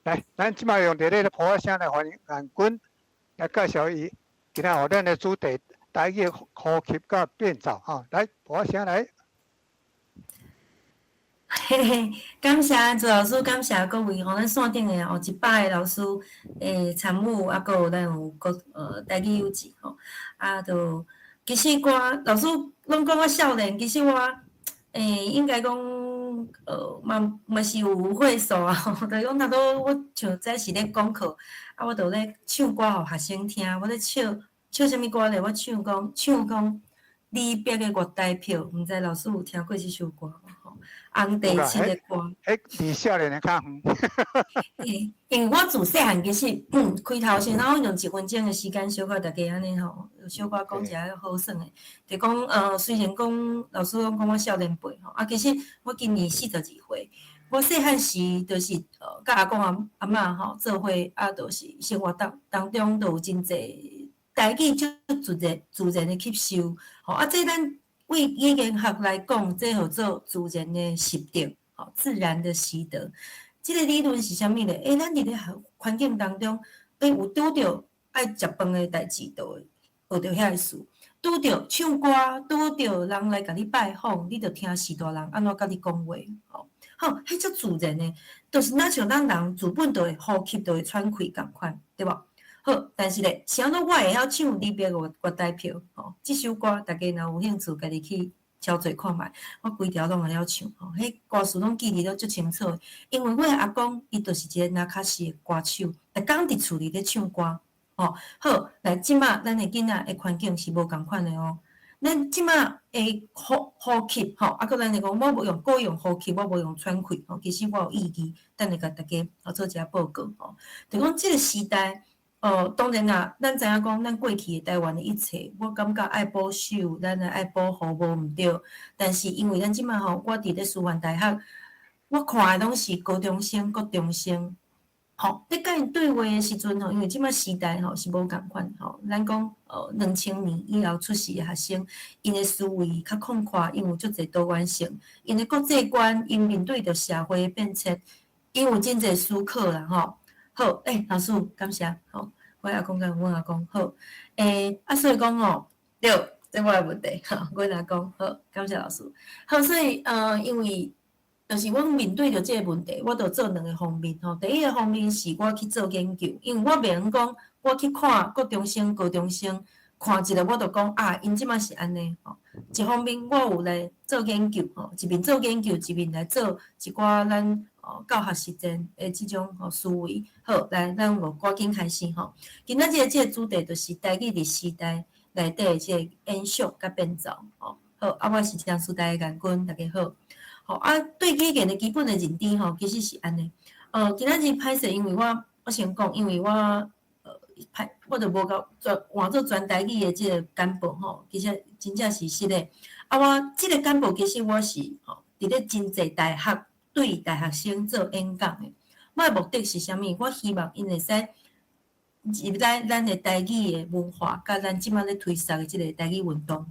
來，咱這擺用熱烈的噗仔聲來歡迎顏君來介紹伊今仔予咱的主題台語呼吸佮變奏吼，來，噗仔聲來。嘿嘿，感謝朱老師，感謝各位吼，咱線頂的哦100個老師會參與，啊，閣有咱有國台語有志吼，啊，就其實歌老師攏講我少年，其實我應該講嘛嘛是有歲數啊，就是講頭拄我像這是咧講課，啊，我就咧唱歌予學生聽，我咧唱唱啥物歌咧？我唱講唱講李白的月台票，毋知老師有聽過這首歌無吼？紅地七的歌。彼離少年的較遠。因為我自細漢其實開頭先，我用一分鐘的時間小可大家按呢吼，小可講一下好耍的。就講雖然講老師攏講我少年輩吼，啊，其實我今年42歲。我細漢時就是佮阿公阿阿嬤吼做伙，啊，就是生活當當中都有真濟台語就自然自然的吸收。吼，啊，這咱為語言學來講，這號做自然的習得，吼，自然的習得。這個理論是啥物咧？咱佇咧環境當中，有拄著愛食飯的代誌，就會學著遐个詞；拄著唱歌，拄著人來共你拜訪，你就聽序大人按怎佮你講話，吼，好，彼足自然的，就是若像咱人自本就會呼吸，就會喘氣仝款，對無？好，但是咧，是按怎我會曉唱李白月月台票？吼，這首歌大家若有興趣，家己去敲做看覓。我規條攏會曉唱，吼，彼歌詞攏記得都足清楚的。因為我的阿公伊就是一個那卡西的歌手，逐工佇厝裡咧唱歌，吼。好，來，這馬咱的囡仔的環境是無仝款的哦。咱這馬的呼呼吸，吼，啊，閣咱來講，我無用閣用呼吸，我無用喘氣，吼，其實我有意義，等下共大家好做一下報告，吼。就講這個時代。哦，當然啦，咱知影講，咱過去的台灣的一切，我感覺愛保守，咱愛保護無毋對。但是因為咱這馬吼，我佇咧師範大學，我看的攏是高中生、國中生，吼，咧佮𪜶對話的時陣吼，因為這馬時代吼是無仝款吼，咱講2000年以後出世的學生，𪜶的思維較廣闊，𪜶有足濟多元性，𪜶的國際觀，𪜶面對著社會變遷，𪜶有真濟思考啦吼。好，老師感謝，吼，我阿公佮阮阿公好，啊，所以講吼，對，這我的問題，吼，阮阿公好，感謝老師。好，所以因為就是阮面對著這個問題，我就做兩個方面吼。第一個方面是我去做研究，因為我袂用講我去看國中生、高中生，看一下我就講啊，𪜶這馬是按呢吼。一方面我有來做研究吼，一面做研究，一面來做一寡咱教學實踐的這種吼思維。好，來，咱就趕緊開始吼。今仔日這個主題就是台語佇時代內底的這個延續佮變奏吼。好，啊，我是江蘇大的顏君，大家好。好，啊，對語言的基本的認知吼，其實是按呢。今仔日歹勢，因為我我先講，因為我歹，我就無夠全換做全台語的這個簡報吼，其實真正是實的。啊，我這個簡報其實我是吼，佇咧真濟大學對大學生做演講的。我的目的是啥物？我希望𪜶會使入來咱的台語的文化，佮咱這馬咧推捒的這個台語運動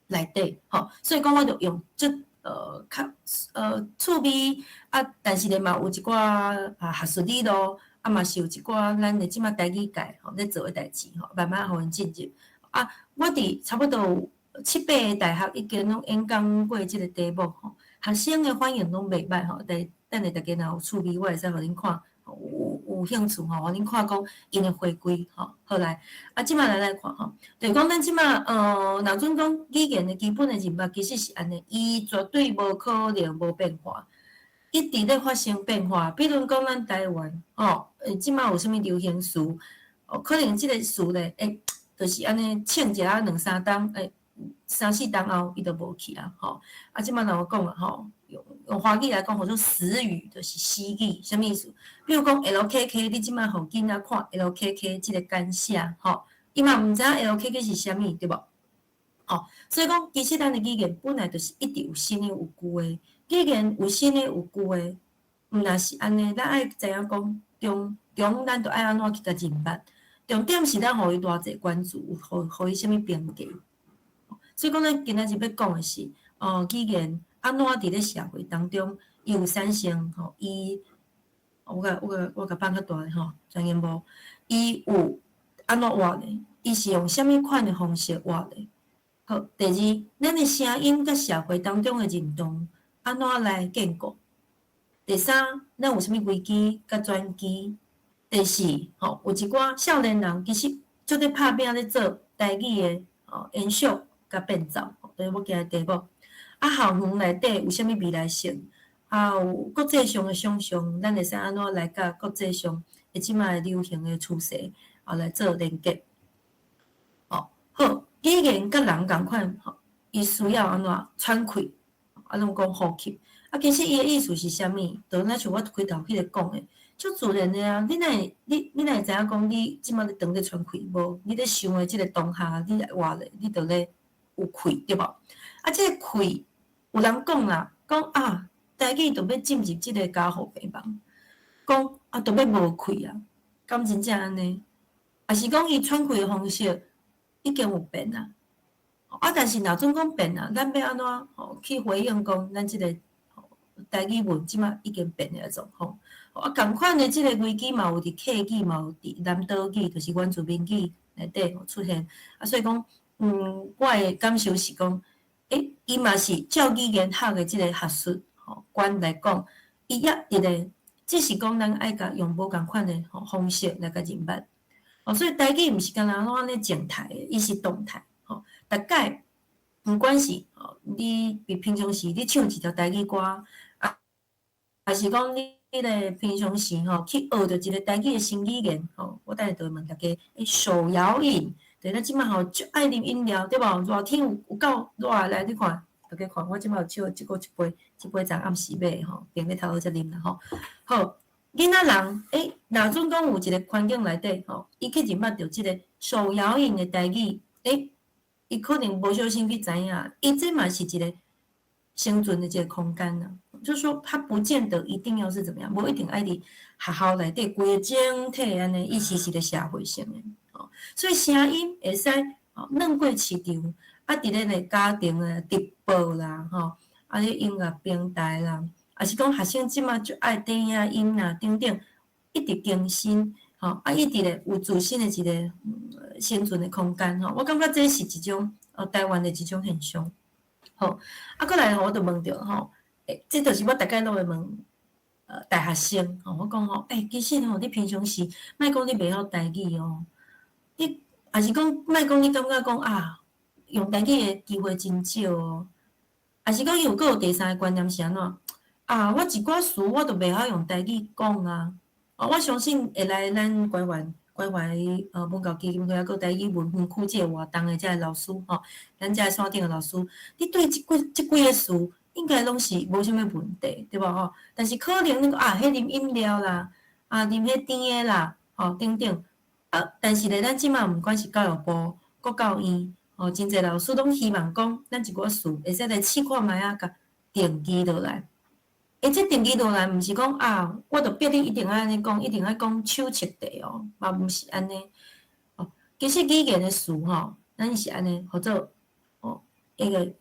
內底，吼。所以講，我就用這較趣味啊，但是咧嘛有一寡啊學術理路，啊嘛是有一寡咱的這馬台語界吼咧做的代誌吼，慢慢予𪜶進入。啊，我佇差不多有七八个大學已經攏演講過這個題目吼，學生的反應攏袂䆀吼。等等下大家若有趣味，我會使予恁看，有有興趣吼，予恁看講𪜶的回歸吼。好來，啊，這馬來來看吼，就是講咱這馬若準講語言的基本的認捌，其實是按呢，伊絕對無可能無變化，一直咧發生變化。比如講咱台灣吼，這馬有啥物流行詞，哦，可能這個詞咧，就是按呢衝一下兩三冬，三四冬後，伊就無去啊，吼。啊，這馬若我講啊，吼，用用華語來講，號做死語，就是死語，啥物意思？比如講 LKK，你這馬予囡仔看 LKK 這個簡寫，吼，伊嘛毋知影 LKK 是啥物，對無？吼，所以講，其實咱的語言本來就是一直有新的有舊的，語言有新的有舊的，毋若是按呢，咱愛知影講中中，咱就愛按怎去共認捌。重點是咱予伊偌濟關注，予伊啥物評價。所以講，咱今仔日欲講的是，語言按怎佇咧社會當中，伊有產生吼，伊我共放較大吼，全螢幕，伊有按怎活咧？伊是用啥物款的方式活咧？好，第二，咱的聲音佮社會當中的認同按怎來建構？第三，咱有啥物危機佮轉機？第四，吼，有一寡少年人其實足咧拍拚咧做台語的吼延續佮變奏，就是我今日題目。啊，校園內底有啥物未來性？啊，有國際上的想像，咱會使按怎來佮國際上的這擺流行的趨勢啊來做連結？哦，好，語言佮人仝款，吼，伊需要按怎喘氣，啊，攏講呼吸。啊，其實伊的意思是啥物？就若像我開頭彼个講的，足自然的啊！你哪會你哪會知影講你這擺咧當咧喘氣無？你咧想的這个當下，你來活咧，你就咧有氣，對無？啊，這个氣有人講啦，講啊，台語就欲進入這个加護病房，講啊，就欲無氣啊，敢真正按呢？抑是講伊喘氣的方式已經有變啊？啊，但是若準講變啊，咱欲按怎吼去回應講咱這个台語文這擺已經變的狀況？啊，仝款的這个危機嘛有佇客語，嘛有佇南島語，就是原住民語內底出現。啊，所以講，我的感受是講，欸，伊嘛是照語言學的這个學術吼觀來講，伊也佇咧，只是講咱愛共用無仝款的吼方式來共認捌。哦，所以台語毋是干焦攏按呢靜態的，伊是動態。吼，逐擺毋管是吼，你佇平常時你唱一條台語歌，啊，抑是講你咧平常時吼去學著一个台語的新語言吼，我等下就會問大家，欸，手搖飲，對，咱這擺吼足愛啉飲料，對無？熱天有夠熱來，你看，大家看，我這擺有笑這個一杯，這杯昨暗時買的吼，冰咧頭好才啉啦吼。好，囡仔人，欸，若準講有一个環境內底吼，伊去認捌著這个手搖飲的台語，欸，伊可能無小心去知影，伊這嘛是一个生存的一个空間啊。就是說，他不見得一定要是怎麼樣，無一定愛佇學校內底規个整體按呢，伊是一個社會性的，哦，所以聲音會使哦，轉過市場，啊，佇咱的家庭的直播啦，吼，啊，咧音樂平台啦，抑是講學生這馬足愛電影音啦等等，一直更新，吼，啊，一直咧有自身的一个生存的空間，吼，我感覺這是一種台灣的一種現象，好，啊，閣來我就問著吼。欸，這就是我逐擺攏會問，大學生，吼，我講吼，欸，其實吼，你平常時莫講你袂曉台語哦，你抑是講莫講你感覺講啊，用台語的機會真少哦，抑是講伊有閣有第三个觀念是按怎？啊，我一寡詞我都袂曉用台語講啊，哦，我相信會來咱關懷關懷文教基金會，抑閣台語文園區這个活動的這个老師吼，咱這个山頂的老師，你對這幾个詞應該攏是無啥物問題，對無吼？但是可能你講啊，彼啉飲料啦，啊，啉彼甜的啦，吼等等，啊，但是咧，咱這馬毋管是教育部、國教院，吼，真濟老師攏希望講，咱一寡詞會使來試看覓仔，共定義落來。欸，這定義落來，毋是講啊，我著逼你一定愛按呢講，一定愛講手冊底哦，嘛毋是按呢。哦，其實語言的詞吼，咱是按呢，號做哦，一個。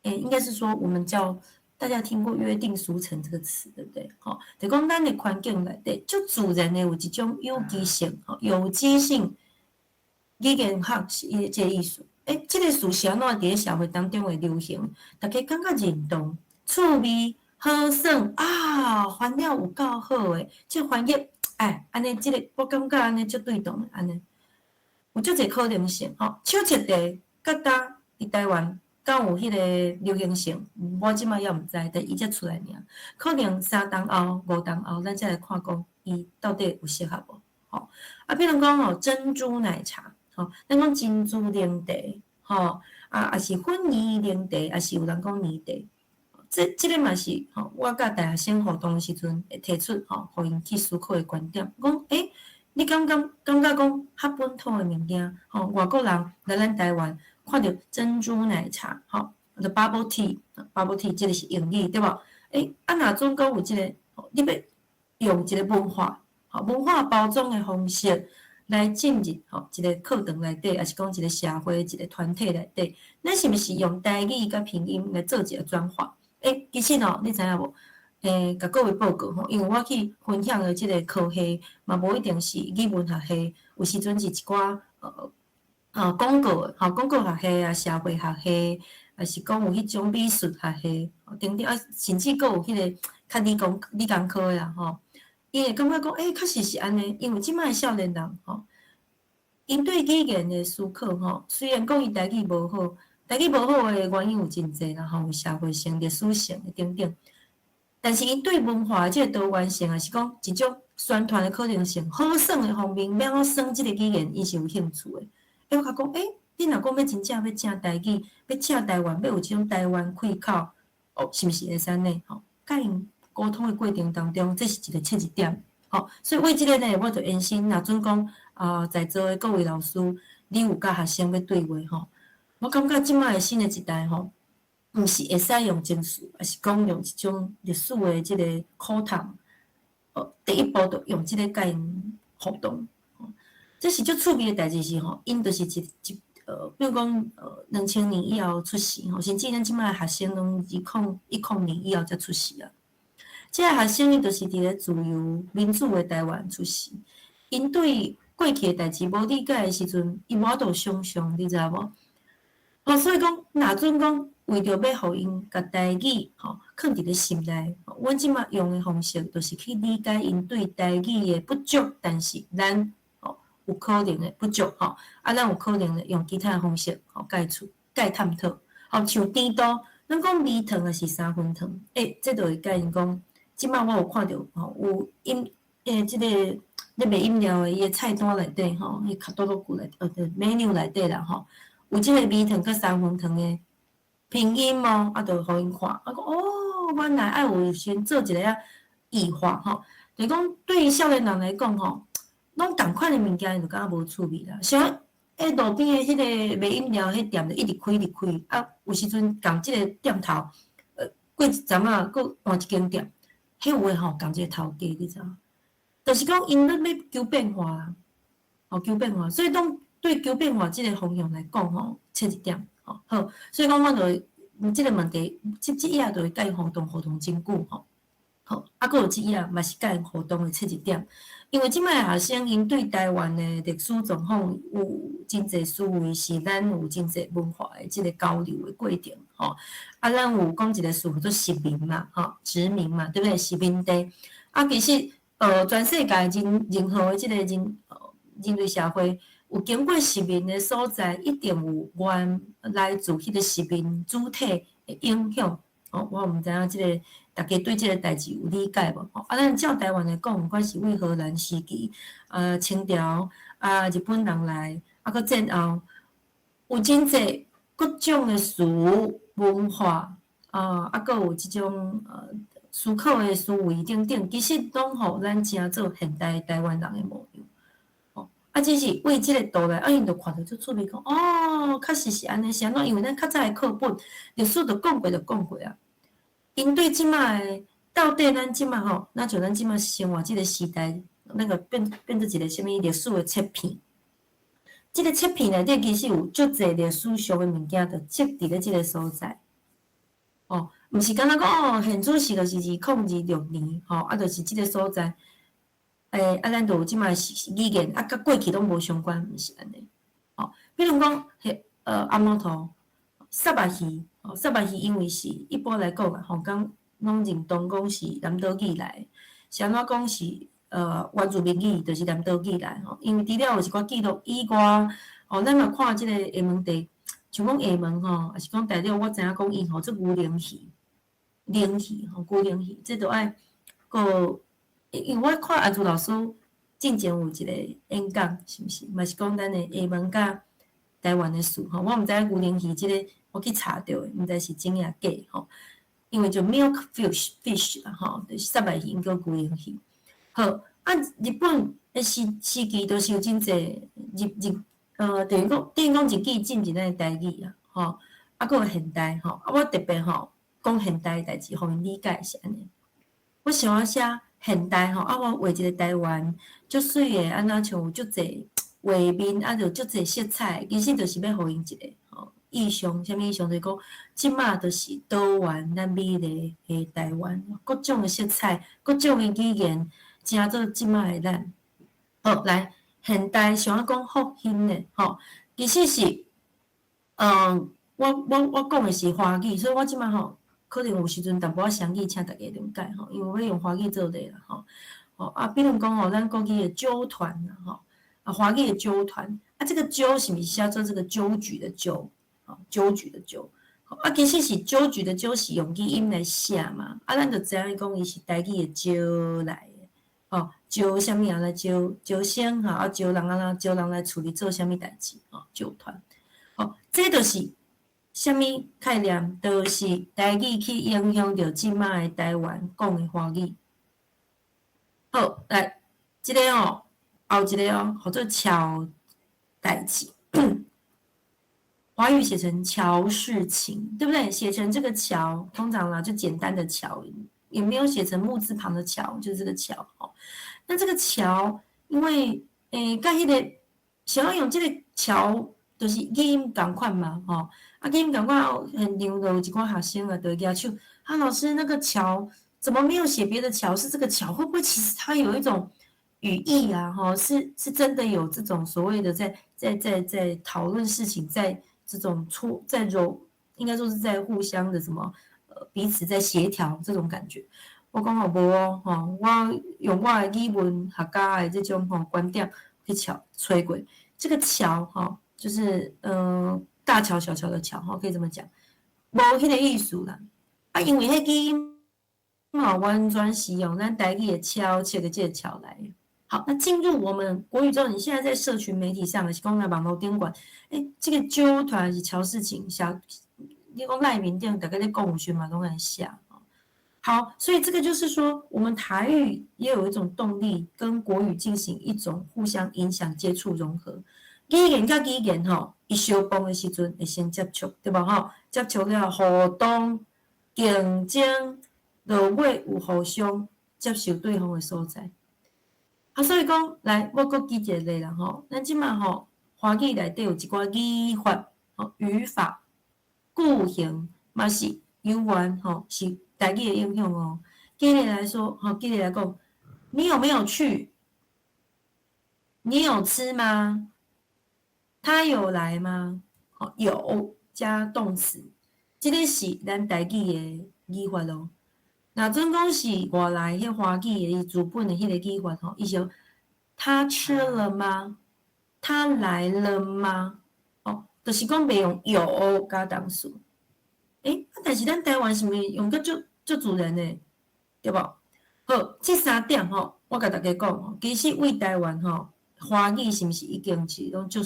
欸，應該是說，我們叫大家聽過約定俗成這個詞，對不對？吼，就講咱的環境內底，足自然的有一種有機性，吼，有機性語言學是伊這個意思。欸，這個詞是按怎佇咧社會當中會流行？大家感覺認同、趣味、好耍啊，翻了有夠好的，這個翻譯，哎，按呢，這个我感覺按呢足對當的，按呢有足濟可能性。吼，手冊地佮今佇台灣敢有彼个流行性，我這擺猶毋知，但伊才出來爾，可能3冬後、5冬後，咱才來看講伊到底有適合無？吼，啊，比如講吼，珍珠奶茶，吼，咱講珍珠奶茶，吼，啊，抑是粉圓奶茶，抑是有人講奶茶，這个嘛是吼，我佮大學生互動的時陣會提出吼，予𪜶去思考的觀點，講欸，你感覺感覺講較本土的物件，吼，外國人來咱台灣看著珍珠奶茶，吼，就 bubble tea，bubble tea 這个是英語對無？欸，啊，若準講有這个，你欲用一个文化，吼，文化包裝的方式來進入吼一个課堂內底，抑是講一个社會一个團體內底，咱是毋是用台語佮拼音來做一个轉化？欸，其實吼，你知影無？共各位報告吼，因為我去分享的這個科系嘛，無一定是語文學系，有時陣是一寡廣告吼，廣告學系啊，社會學系，抑是講有彼種美術學系，等等啊，甚至閣有彼個較理工科的啦吼。𪜶會感覺講，欸，確實是按呢，因為這擺的少年人吼，𪜶對語言的思考吼，雖然講伊台語無好，台語無好的原因有真濟啦吼，有社會性、歷史性的等等。但是𪜶對文化這個多元性，抑是講一種宣傳的可能性，好耍的方面，欲按怎耍這個語言，伊是有興趣的。欸，我共講，欸，你若講欲真正欲正台語，欲正台灣，欲有這種台灣氣口，哦，是毋是會使按呢？吼，佮𪜶溝通的過程當中，這是一個切入點。吼，所以為這個呢，我就延伸，若準講啊，在座的各位老師，你有佮學生欲對話吼，我感覺這擺的新的一代吼，毋是會使用情緒，抑是講用一種歷史的這個課堂，第一步就用這個共𪜶互動。這是足趣味的代誌是吼，𪜶就是一一比如講2000年以後出世吼，甚至咱這擺學生攏2010年以後才出世啊。這个學生伊就是佇咧自由民主的台灣出世，𪜶對過去的代誌無理解的時陣，伊無法度想像，你知無？哦，所以講，若準講為著欲予𪜶共台語吼囥佇咧心內，阮這擺用的方式，就是去理解𪜶對台語的不足，但是咱吼有可能的不足吼，啊，咱有可能用其他的方式吼共伊探討，吼，像甜度，咱講微糖抑是三分糖？欸，這就會共𪜶講，這擺我有看著吼，有飲欸，這個咧賣飲料的伊的菜單內底吼，彼卡多洛內menu 內底啦吼，有這個微糖佮三分糖的拼音哦，啊，就予𪜶看，啊，講哦，原來愛有先做一个仔異化吼，就是講對於少年人來講吼，攏仝款的物件，𪜶就感覺無趣味啦。像欸路邊的彼個賣飲料彼店就一直開一直開，啊，有時陣仝這个店頭，過一陣仔，閣換一間店，彼有的吼仝一个頭家，你知無？就是講𪜶咧欲求變化，吼求變化，所以當對求變化這个方向來講吼，切入點吼好，所以講我就會這個問題，這頁就會共𪜶互動互動真久吼，好，啊，閣有這頁嘛是共𪜶互動的切入點，因為這擺學生𪜶對台灣的歷史狀況有真濟思維，是咱有真濟文化的這個交流的過程吼，啊，咱有講一個詞叫做殖民嘛，吼，殖民嘛，對不對？殖民地，啊，其實全世界任何的這個人類社會有經過殖民的所在，一定有原來自彼個殖民主體的影響。哦，我毋知影這個大家對這個代誌有理解無？吼，啊，咱照台灣來講，毋管是對荷蘭時期，啊，清朝，啊，日本人來，啊，閣戰後，有真濟各種的詞文化，啊，閣有這種思考的思維等等，其實攏予咱成做現代台灣人的模樣。哦，啊，只是為這個圖來，啊，𪜶就看著足趣味，講哦，確實是按呢，是按怎？因為咱較早的課本歷史都講過就講過啊。𪜶對這擺的到底咱這擺吼，若像咱這擺生活這個時代，那個變做一個啥物歷史的切片。這個切片內底其實有足濟歷史上的物件，就積佇咧這個所在。哦，毋是干焦講哦，現主時就是2026年吼，啊，就是這個所在。欸，啊，咱就有這擺語言，啊，佮過去攏無相關，毋是按呢。哦，比如講，彼紅毛塗、虱目魚，哦，虱目魚因為是一般來講啊，吼，講攏認同講是南島語來，是按怎講是原住民語，就是南島語來吼。因為除了有一寡記錄以外，哦，咱若看這個廈門地，像講廈門吼，抑是講大陸，我知影講𪜶吼做牛奶魚，奶魚吼，牛奶魚，這都愛閣，因為我看安珠老師進前有一個演講，是毋是？嘛是講咱的廈門佮台灣的事吼，我毋知影牛奶魚這個我去查著的，毋知是真抑假吼。因為就 milk fish 啦吼，就是虱目魚叫牛奶魚。好，啊，日本的時期就是有真濟日日等於講日語進入咱的台語啊，吼，啊，閣有現代吼，啊，我特別吼講現代的代誌，予𪜶理解是按呢。我想要寫現代吼，啊，我畫一個台灣足媠的，按怎像有足濟畫面，啊，就足濟色彩，其實就是欲予𪜶一個吼意象，啥物意象？就是講，這馬就是多元咱美麗的台灣，各種的色彩，各種的語言，成做這馬的咱。好，來，現代像我講復興的，吼，其實是，我講的是華語，所以我這馬吼，可能有時陣淡薄仔雙語，請大家諒解吼，因為我欲用華語做例啦，吼。吼啊，比如講吼，咱國語的揪團啦，吼，啊，華語的揪團，啊，這個揪是毋是寫做這個糾舉的糾？吼，糾舉的糾，啊，其實是糾舉的糾是用語音來寫嘛，啊，咱就知影講伊是台語的招來的，吼，招啥物人來招招生吼，啊，招人啊，招人來厝裡做啥物代誌，吼，揪團，吼，這就是啥物概念？就是台語去影響著這馬的台灣講的華語。好，來，這個哦，後一個哦，號做喬代誌。華語寫成喬事情，對不對？寫成這個喬，通常啦就簡單的喬，也沒有寫成木字旁的喬，就是這個喬哦。那這個喬，因為佮彼個想要用這個喬，就是語音仝款嘛，吼。啊，語音仝款，現場就有一寡學生啊，就會舉手，啊，老師，那個喬怎麼沒有寫別的喬？是這個喬，會不會其實它有一種語義啊？吼，是真的有這種所謂的在討論事情，在這種出在柔，應該說是在互相的什麼，彼此在協調這種感覺。我講吼無哦，吼，我用我的語文學家的這種吼觀點去喬揣過，這個喬吼，就是大喬小喬的喬吼，可以這麼講，無彼個意思啦。啊，因為彼語音吼完全是用咱台語的敲切的這個喬來。好，那進入我們國語之後，你現在在社群媒體上，是講來網路頂懸，這個揪團是喬事情，寫，你講賴面頂，大家咧講有時嘛攏會寫。好，所以這個就是說，我們台語也有一種動力，跟國語進行一種互相影響、接觸、融合。語言佮語言吼，伊相碰的時陣會先接觸，對無吼？接觸了互動、競爭，落尾有互相接受對方的所在。啊，所以講，來，我閣舉一個例啦吼，咱這馬吼，華語內底有一寡語法、吼語法、句型嘛是有緣吼，是台語的影響哦。舉例來說，吼，舉例來講，你有沒有去？你有吃嗎？他有來嗎？吼，有加動詞，這個是咱台語的語法咯。若準講是外來彼華語的伊自本的彼個語法吼，伊是他吃了嗎？他來了嗎？哦，就是講袂用有加動詞。啊，但是咱台灣是毋是用閣足足自然的，對無？好，這三點吼，我共大家講吼，其實對台灣吼，華語是毋是已經是攏足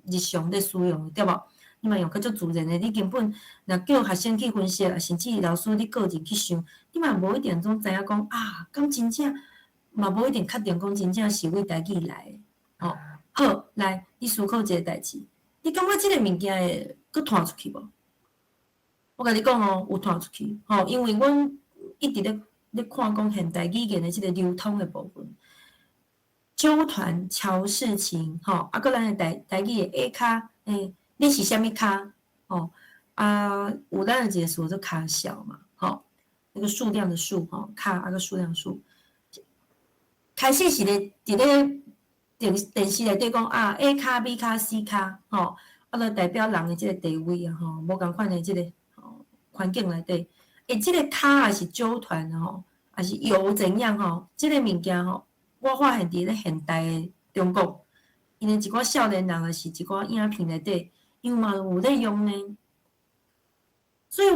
日常咧使用的，對無？你嘛用閣足自然的，你根本若叫學生去分析，甚至老師你個人去想，你嘛無一定總知影講啊，敢真正嘛無一定確定講真正是對台語來的，吼。好，來，你思考一个代誌，你感覺這个物件會閣傳出去無？我共你講哦，有傳出去，吼，因為阮一直咧看講現代語言的這个流通的部分，揪團喬事情，吼，啊，閣咱的台語的 A 咖，你是啥物咖？吼，啊，有咱的一个詞做跤數嘛，吼，那個數量的數，吼，跤啊閣數量數，開始是咧佇咧電視內底講啊，A 咖、B 咖、C 咖，吼，啊，就代表人的這個地位啊，吼，無仝款的這個吼環境內底，這個咖也是揪團吼，還是有怎樣吼？這個物件吼，我發現佇咧現代的中國，𪜶的一寡少年人，抑是一寡影片內底，𪜶嘛有咧用呢。所以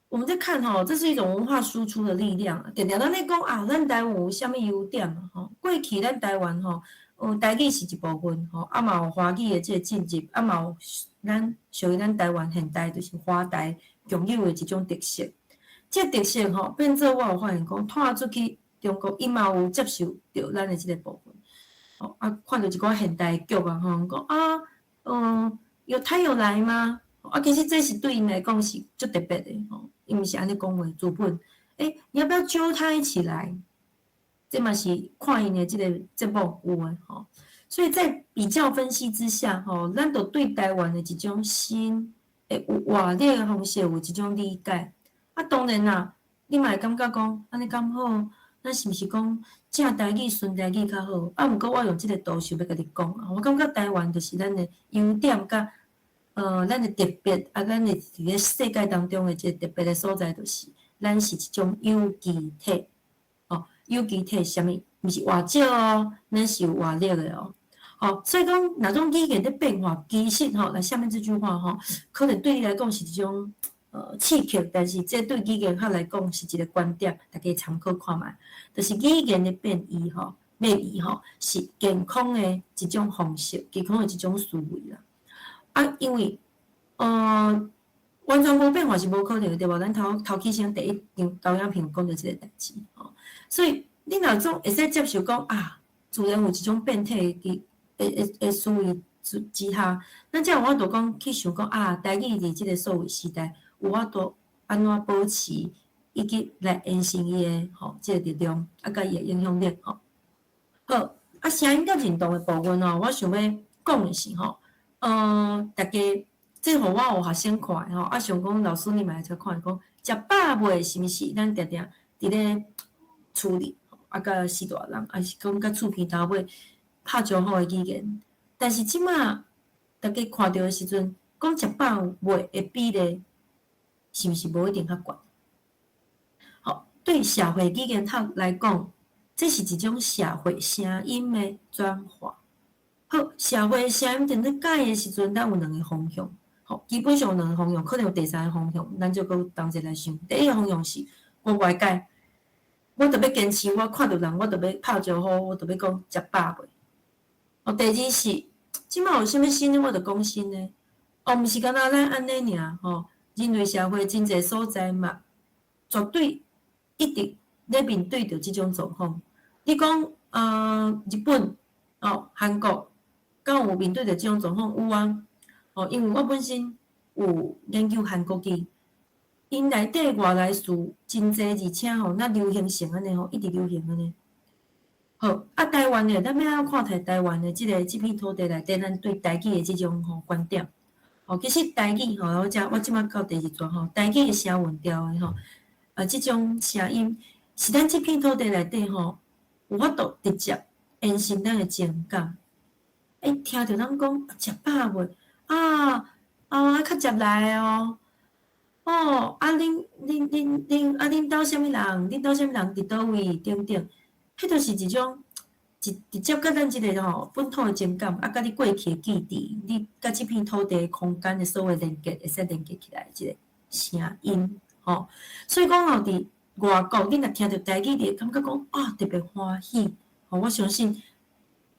我們在看吼，這是一種文化輸出的力量。定定咱咧講啊，咱台灣有啥物優點啊？吼，過去咱台灣吼，台語是一部分吼，啊嘛有華語的這個進入，啊嘛有咱屬於咱台灣現代就是華台共有的一種特色。這個特色吼，變做我有發現講，拖出去中國，伊嘛有接受著咱的這個部分。吼，啊，看著一寡現代劇啊，吼，講啊，有他有來嗎？啊，其實這是對𪜶來講是足特別的吼，伊毋是按呢講話，自本，你要不要揪他一起來？這嘛是看𪜶的這個節目有的吼，所以在比較分析之下吼，咱就對台灣的一種新會有活力的方式，有一種理解。啊，當然啦，你嘛會感覺講，按呢敢好？咱是毋是講正台語、純台語較好？啊，毋過我用這個圖想欲共你講，我感覺台灣就是咱的優點佮咱的特別啊，咱的佇咧世界當中的一個特別的所在，就是咱是一種有機體。哦，有機體是啥物？毋是活石哦，咱是有活力的哦。吼，所以講，若種語言咧變化，其實吼，來下面這句話吼，可能對你來講是一種刺激，但是這對語言學來講是一個觀點，大家參考看覓。就是語言的變異吼，變異吼，是健康的一種方式，健康的一種思維啦。啊，因為完全無變化是無可能的，對無？咱頭頭起先第一張投影片講著這個代誌吼，所以你若總會使接受講啊，自然有一種變體的的思維之下，咱才有法度講去想講啊，台語佇這個數位時代有法度按怎保持以及來延伸伊的吼這個力量，啊，佮伊的影響力吼。好，啊，聲音佮認同的部分吼，我想欲講的是吼，大家這予我有學生看的吼，啊，想講老師你嘛會使看講，食飽未是毋是？咱定定佇咧處理，啊，佮序大人，抑是講佮厝邊頭尾拍招呼的語言。但是這馬大家看著的時陣，講食飽未的比例，是毋是無一定較懸？好，對社會語言學來講，這是一種社會聲音的轉化。好，社會聲音佇咧改的時陣，咱有兩個方向。吼，基本上有兩個方向，可能有第三個方向，咱就閣同齊來想。第一個方向是，我無愛改，我著欲堅持，我看著人，我著欲拍招呼，我著欲講食飽未。哦，第二是，這馬有啥物新的，我著講新的。哦，毋是干焦咱按呢爾吼，人類社會真濟所在嘛，絕對一直咧面對著這種狀況。你講啊，日本哦，韓國，敢有面對著這種狀況？有啊。哦，因為我本身有研究韓國語，𪜶內底外來詞真濟，而且吼，若流行性按呢吼，一直流行按呢。好，啊，台灣的，咱欲按怎看待台灣的這個這片土地內底，咱對台語的這種吼觀點？哦，其實台語吼，我遮我這馬到第二段吼，台語的聲韻調的吼，啊，這種聲音是咱這片土地內底吼，有法度直接延伸咱的情感。欸，聽著人講食飽未？啊啊，較捷來哦！哦，啊，恁恁恁恁啊，恁兜啥物人？恁兜啥物人佇佗位？等等，彼就是一種直直接佮咱這個吼本土的情感，啊，佮你過去的記憶，你佮這片土地空間的所有連結，會使連結起來這個聲音，吼。所以講吼，佇外國，你若聽著台語，你會感覺講啊，特別歡喜。吼，我相信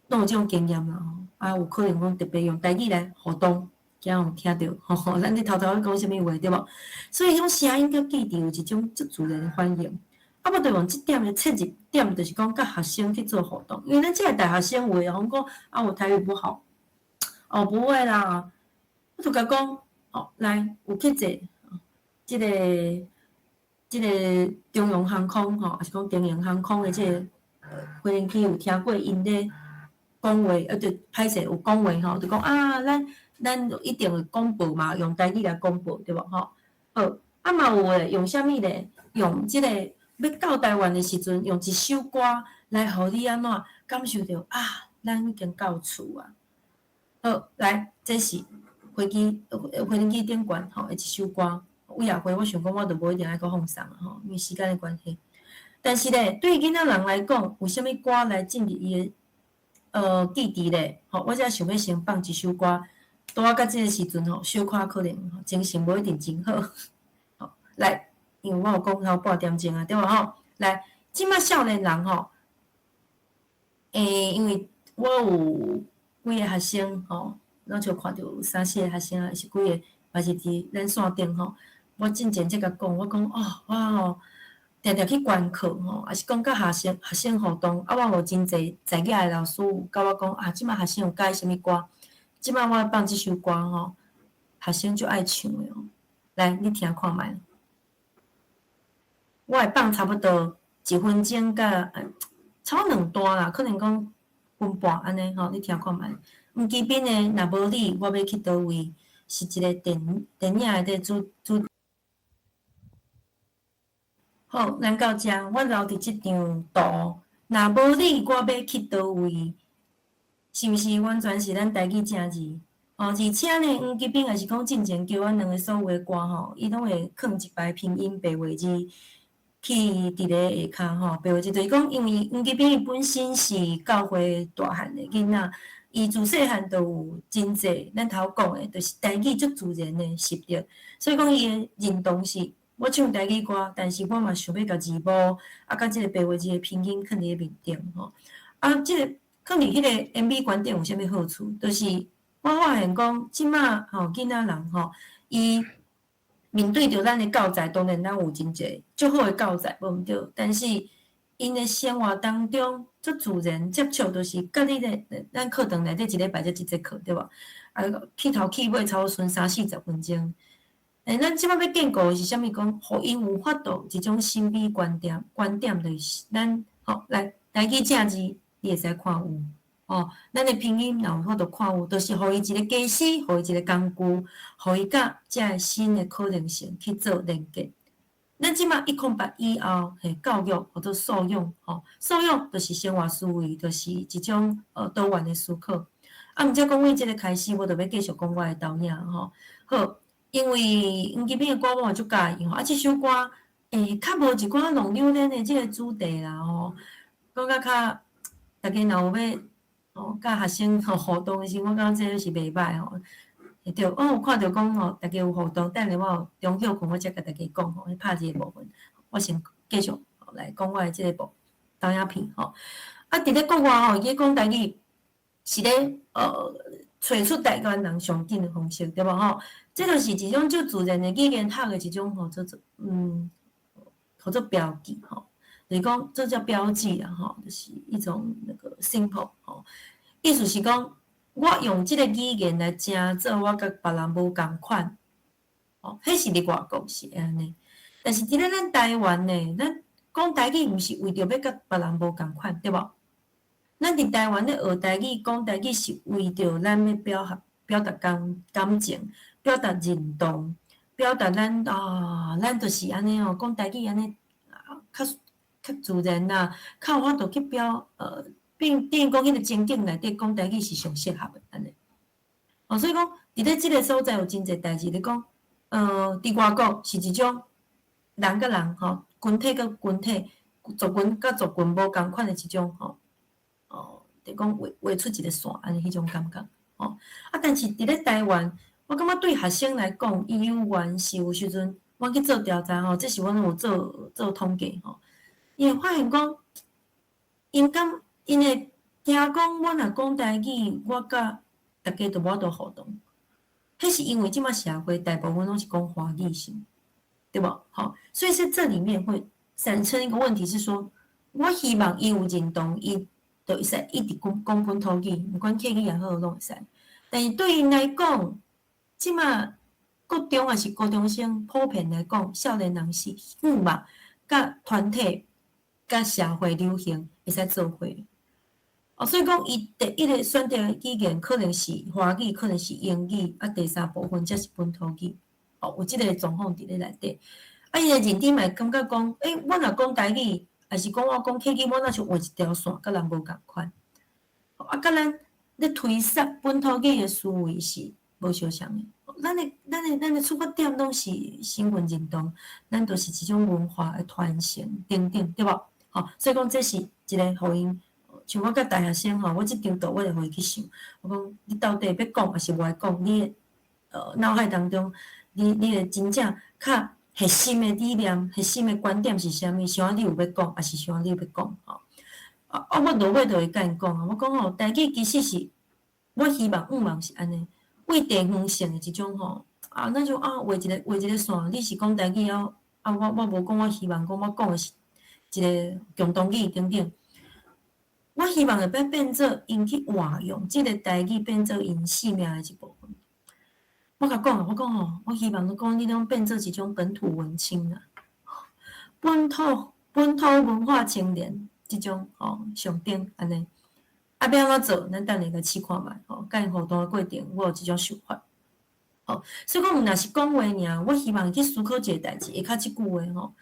攏有這種經驗啦，吼。啊，有可能講特別用台語來互動，驚有聽著，吼，咱咧偷偷咧講啥物話，對無？所以彼種聲音佮記憶有一種足自然的反應。啊，我就用這點的切入點，就是講佮學生去做互動，因為咱這個大學生有的攏講啊，我台語不好，哦，不會啦，我就共講，哦，來，有去坐這個這個長榮航空吼，抑是講長榮航空的這個飛行機有聽過𪜶咧講話，啊，就歹勢有講話吼，就講啊，咱咱一定會廣播嘛，用台語來廣播對無吼？好，啊嘛有的用啥物咧？用這個欲到台灣的時陣，用一首歌來予你按怎感受著啊，咱已經到厝啊。好，來，這是飛機飛行機頂懸吼的一首歌。尾仔回我想講，我就無一定愛閣放送啊吼，因為時間的關係。但是咧，對囡仔人來講，有啥物歌來進入伊的記憶咧？吼，我才想欲先放一首歌。拄仔到這個時陣吼，小可可能精神無一定真好。好，來，因為我有講頭半點鐘啊，對無吼？來，這馬少年人吼，因為我有幾個學生吼，咱就看著有三四個學生，抑是幾個，嘛是佇咱線頂吼。我進前才共講，我講哦，我吼定定去觀課吼，抑是講佮學生學生互動，啊，我有真濟在遐的老師有佮我講啊，這馬學生有佮意啥物歌？這馬我放這首歌吼，學生足愛唱的哦。來，你聽看覓。我會放差不多一分鐘佮差不多兩段啦，可能講分半按呢吼，你聽看覓。吳其斌的《若無你，我欲去佗位》。是一个電影的主。好，咱到遮，我留佇這張圖。若無你，我欲去佗位？是毋是完全是咱台語正字？哦，而且呢，黃基斌也是講進前叫阮兩个所有的歌吼，伊攏會囥一排拼音白話字去佇咧下跤吼，白話字就是講，因為黃基斌伊本身是教會大漢的囡仔，伊自細漢就有真濟咱頭講的，就是台語足自然的習得，所以講伊的認同是，我唱台語歌，但是我嘛想欲共字幕，啊，佮這个白話字的拼音囥佇咧面頂吼，啊，這个囥佇彼个 MV 觀點有啥物好處？就是我發現講，這馬吼囡仔人吼，伊面對著咱的教材，當然咱有真濟足好的教材，無毋對。但是𪜶的生活當中，足自然接觸，就是佮你的咱課堂內底一禮拜才一節課，對無？啊，去頭去尾差不多賰三四十分鐘。欸，咱這馬欲建構的是啥物？講，予𪜶有法度一種審美觀點，觀點就是咱吼來台語正字，你會使看有。哦，咱的拼音若有法度看有，就是予伊一个家私，予伊一个工具，予伊佮這个新的可能性去做連結。咱這馬108以後，嘿，教育或者素養，吼，素養就是生活思維，就是一種多元的思考。啊，毋才講為這个開始，我就欲繼續講我的導演吼。好，因為黃基斌的歌我嘛足佮意吼，啊，這首歌，欸，較無一寡浪流連的這个主題啦吼，閣較較，大家若有欲哦，佮學生吼互動的時，我感覺這是袂䆀吼。會對，我有看著講吼，大家有互動，等下我有中歇睏，我才共大家講吼，拍字的部分，我先繼續來講我的這個部導影片吼。啊，佇咧國外吼，伊講台語是咧揣出台灣人上緊的方式，對無吼？這就是一種足自然的語言學的一種吼，做做叫做標記吼，就是講這叫標記啦吼，就是一種那個 symbol 吼，意思是講，我用這個語言來成做我佮別人無仝款，哦，彼是佇外國是按呢，但是佇咧咱台灣呢，咱講台語毋是為著欲佮別人無仝款，對無？咱佇台灣咧學台語、講台語是為著咱欲表達感情，表達認同，表達咱啊，咱就是按呢哦，講台語按呢啊，較自然啦，較有法度去並等於講彼个情景內底講台語是上適合的按呢。哦，所以講佇咧這个所在有真濟代誌咧講，佇外國是一種人佮人吼，群體佮群體，族群佮族群無仝款的一種吼，哦，就講畫出一个線按呢彼種感覺，吼。啊，但是佇咧台灣，我感覺對學生來講，伊有緣是有時陣，我去做調查吼，這是阮有做統計吼，伊會發現講，𪜶感𪜶會驚講，我若講台語，我佮大家都無法度互動。彼是因為這馬社會大部分攏是講華語是，對無？吼，所以說這裡面會產生一個問題是說，我希望伊有認同，伊就會使一直講講本土語，毋管客語也好，攏會使。但是對𪜶來講，這馬國中抑是高中生，普遍來講，少年人是希望佮團體、佮社會流行會使做伙。哦，所以講，伊第一個選擇的語言可能是華語，可能是英語，啊，第三部分才是本土語。哦，有這个狀況佇咧內底。啊，伊的認知嘛會感覺講，欸，我若講台語，抑是講我講客語，我若像畫一條線，佮人無仝款。啊，佮咱咧推捒本土語的思維是無相像的。咱的出發點攏是身份認同，咱就是一種文化的傳承等等，對無？吼，所以講這是一个予𪜶。像我佮大學生吼，我這張圖我會予伊去想，我講你到底欲講抑是無愛講？你的腦海當中，你的真正較核心的理念、核心的觀點是啥物？想你有欲講，抑是想你欲講？吼，啊啊！我落尾就會佮𪜶講啊，我講吼，台語其實是，我希望向望是按呢，為地方性的一種吼，啊，咱就啊畫一個線，你是講台語啊，啊我無講，我希望講我講的是一个共同語等等。我希望會欲變做𪜶去活用這个台語，變做𪜶生命的一部分。我共講啊，我講吼，我希望講你攏變做一種本土文青啊，本土文化青年這種吼上頂按呢。啊，欲按怎做？咱等下來試看覓吼，佮𪜶互動的過程，我有這種想法。吼，所以講若是講話爾，我希望去思考一个代誌，下跤這句話吼，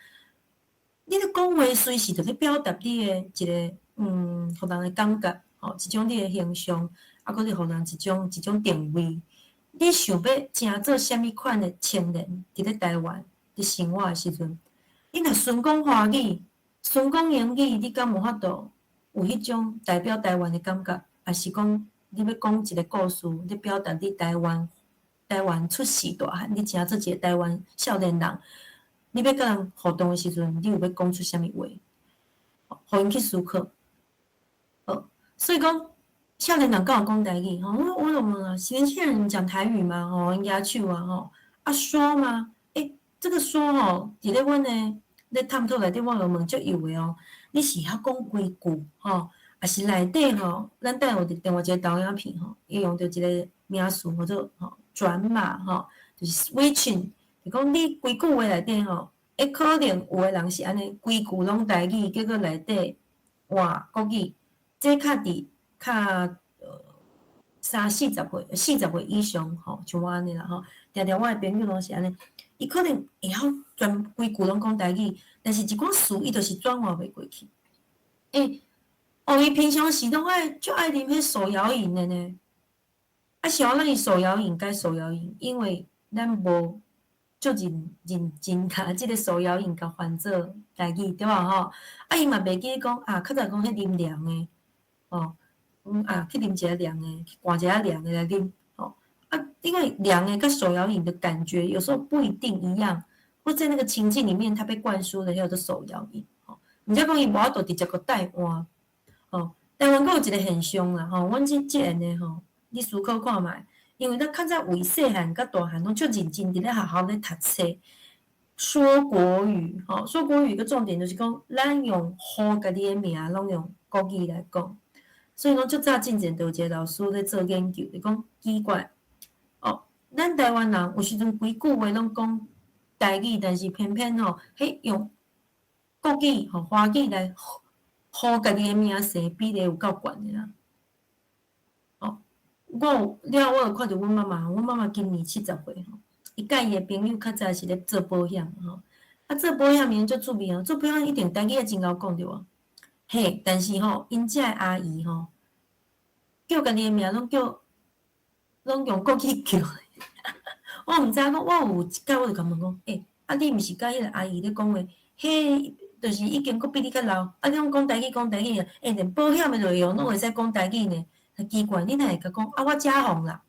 你咧講話隨時就咧表達你的一个予人的感覺，吼，一種你的形象，啊，閣咧予人一種一種定位。你想欲成做啥物款的青年，佇咧台灣佇生活的時陣，你若純講華語，純講英語，你敢有法度有彼種代表台灣的感覺？抑是講你欲講一个故事，你表達你台灣台灣出世大漢，你成做一个台灣少年人，你欲佮人互動的時陣，你有欲講出啥物話？予𪜶去思考。好，所以講少年人敢有講台語？吼，我我就問啊，年輕人講台語嗎？吼，𪜶舉手啊，吼，啊說嗎？欸，這個說吼，佇咧阮的咧探討內底，我就問足有的哦，你是曉講幾句吼？抑是內底吼，咱等下有另外一個導演片吼，伊用著一個名詞叫做吼轉碼吼，就是 switching，就講你規句話內底吼，會可能有的人是按呢，規句攏台語，結果內底換國語，這較佇較三四十歲、四十歲以上吼，像我按呢啦吼，定定我的朋友攏是按呢，伊可能會曉全規句攏講台語，但是一寡詞伊就是轉換袂過去。欸，哦，伊平常時攏愛足愛啉彼手搖飲的呢。啊，是按怎伊手搖飲改手搖飲？因為咱無足認認真共這个手搖飲共翻做台語，對無吼？啊，伊嘛袂記講啊，較早講彼啉涼的，哦，啊，去啉一下涼的，去灌一下涼的來啉，吼。啊，因為涼的佮手搖飲的感覺有時候不一定一樣，或在那個情境裡面，他被灌輸的叫做手搖飲，吼。毋則講伊無法度直接閣代換，吼。台灣閣有一個現象啦，吼，阮這這樣的吼，你思考看覓，因為咱較早為細漢佮大漢攏足認真佇咧學校咧讀冊，說國語，吼，說國語個重點就是講，咱用呼家己的名，攏用國語來講，所以講足早進前就有一個老師咧做研究，就講奇怪，哦，咱台灣人有時陣規句話攏講台語，但是偏偏吼，彼用國語吼華語來呼家己的名姓比例有夠懸的啦。哦，我有了後，我有看著阮媽媽，阮媽媽今年70歲吼，伊佮伊的朋友較早是咧做保險吼，啊做保險𪜶足趣味哦，做保險一定台語愛真𠢕講對無？嘿，但是吼，𪜶遮的阿姨吼，叫家己的名攏叫，攏用國語叫。我毋知影講，我有一擺我就共問講，欸，啊你毋是佮彼个阿姨咧講話，彼就是已經閣比你較老，啊你攏講台語講台語啊，欸，連保險的內容攏會使講台語呢，奇怪，你哪會共講啊？我嘉宏啦，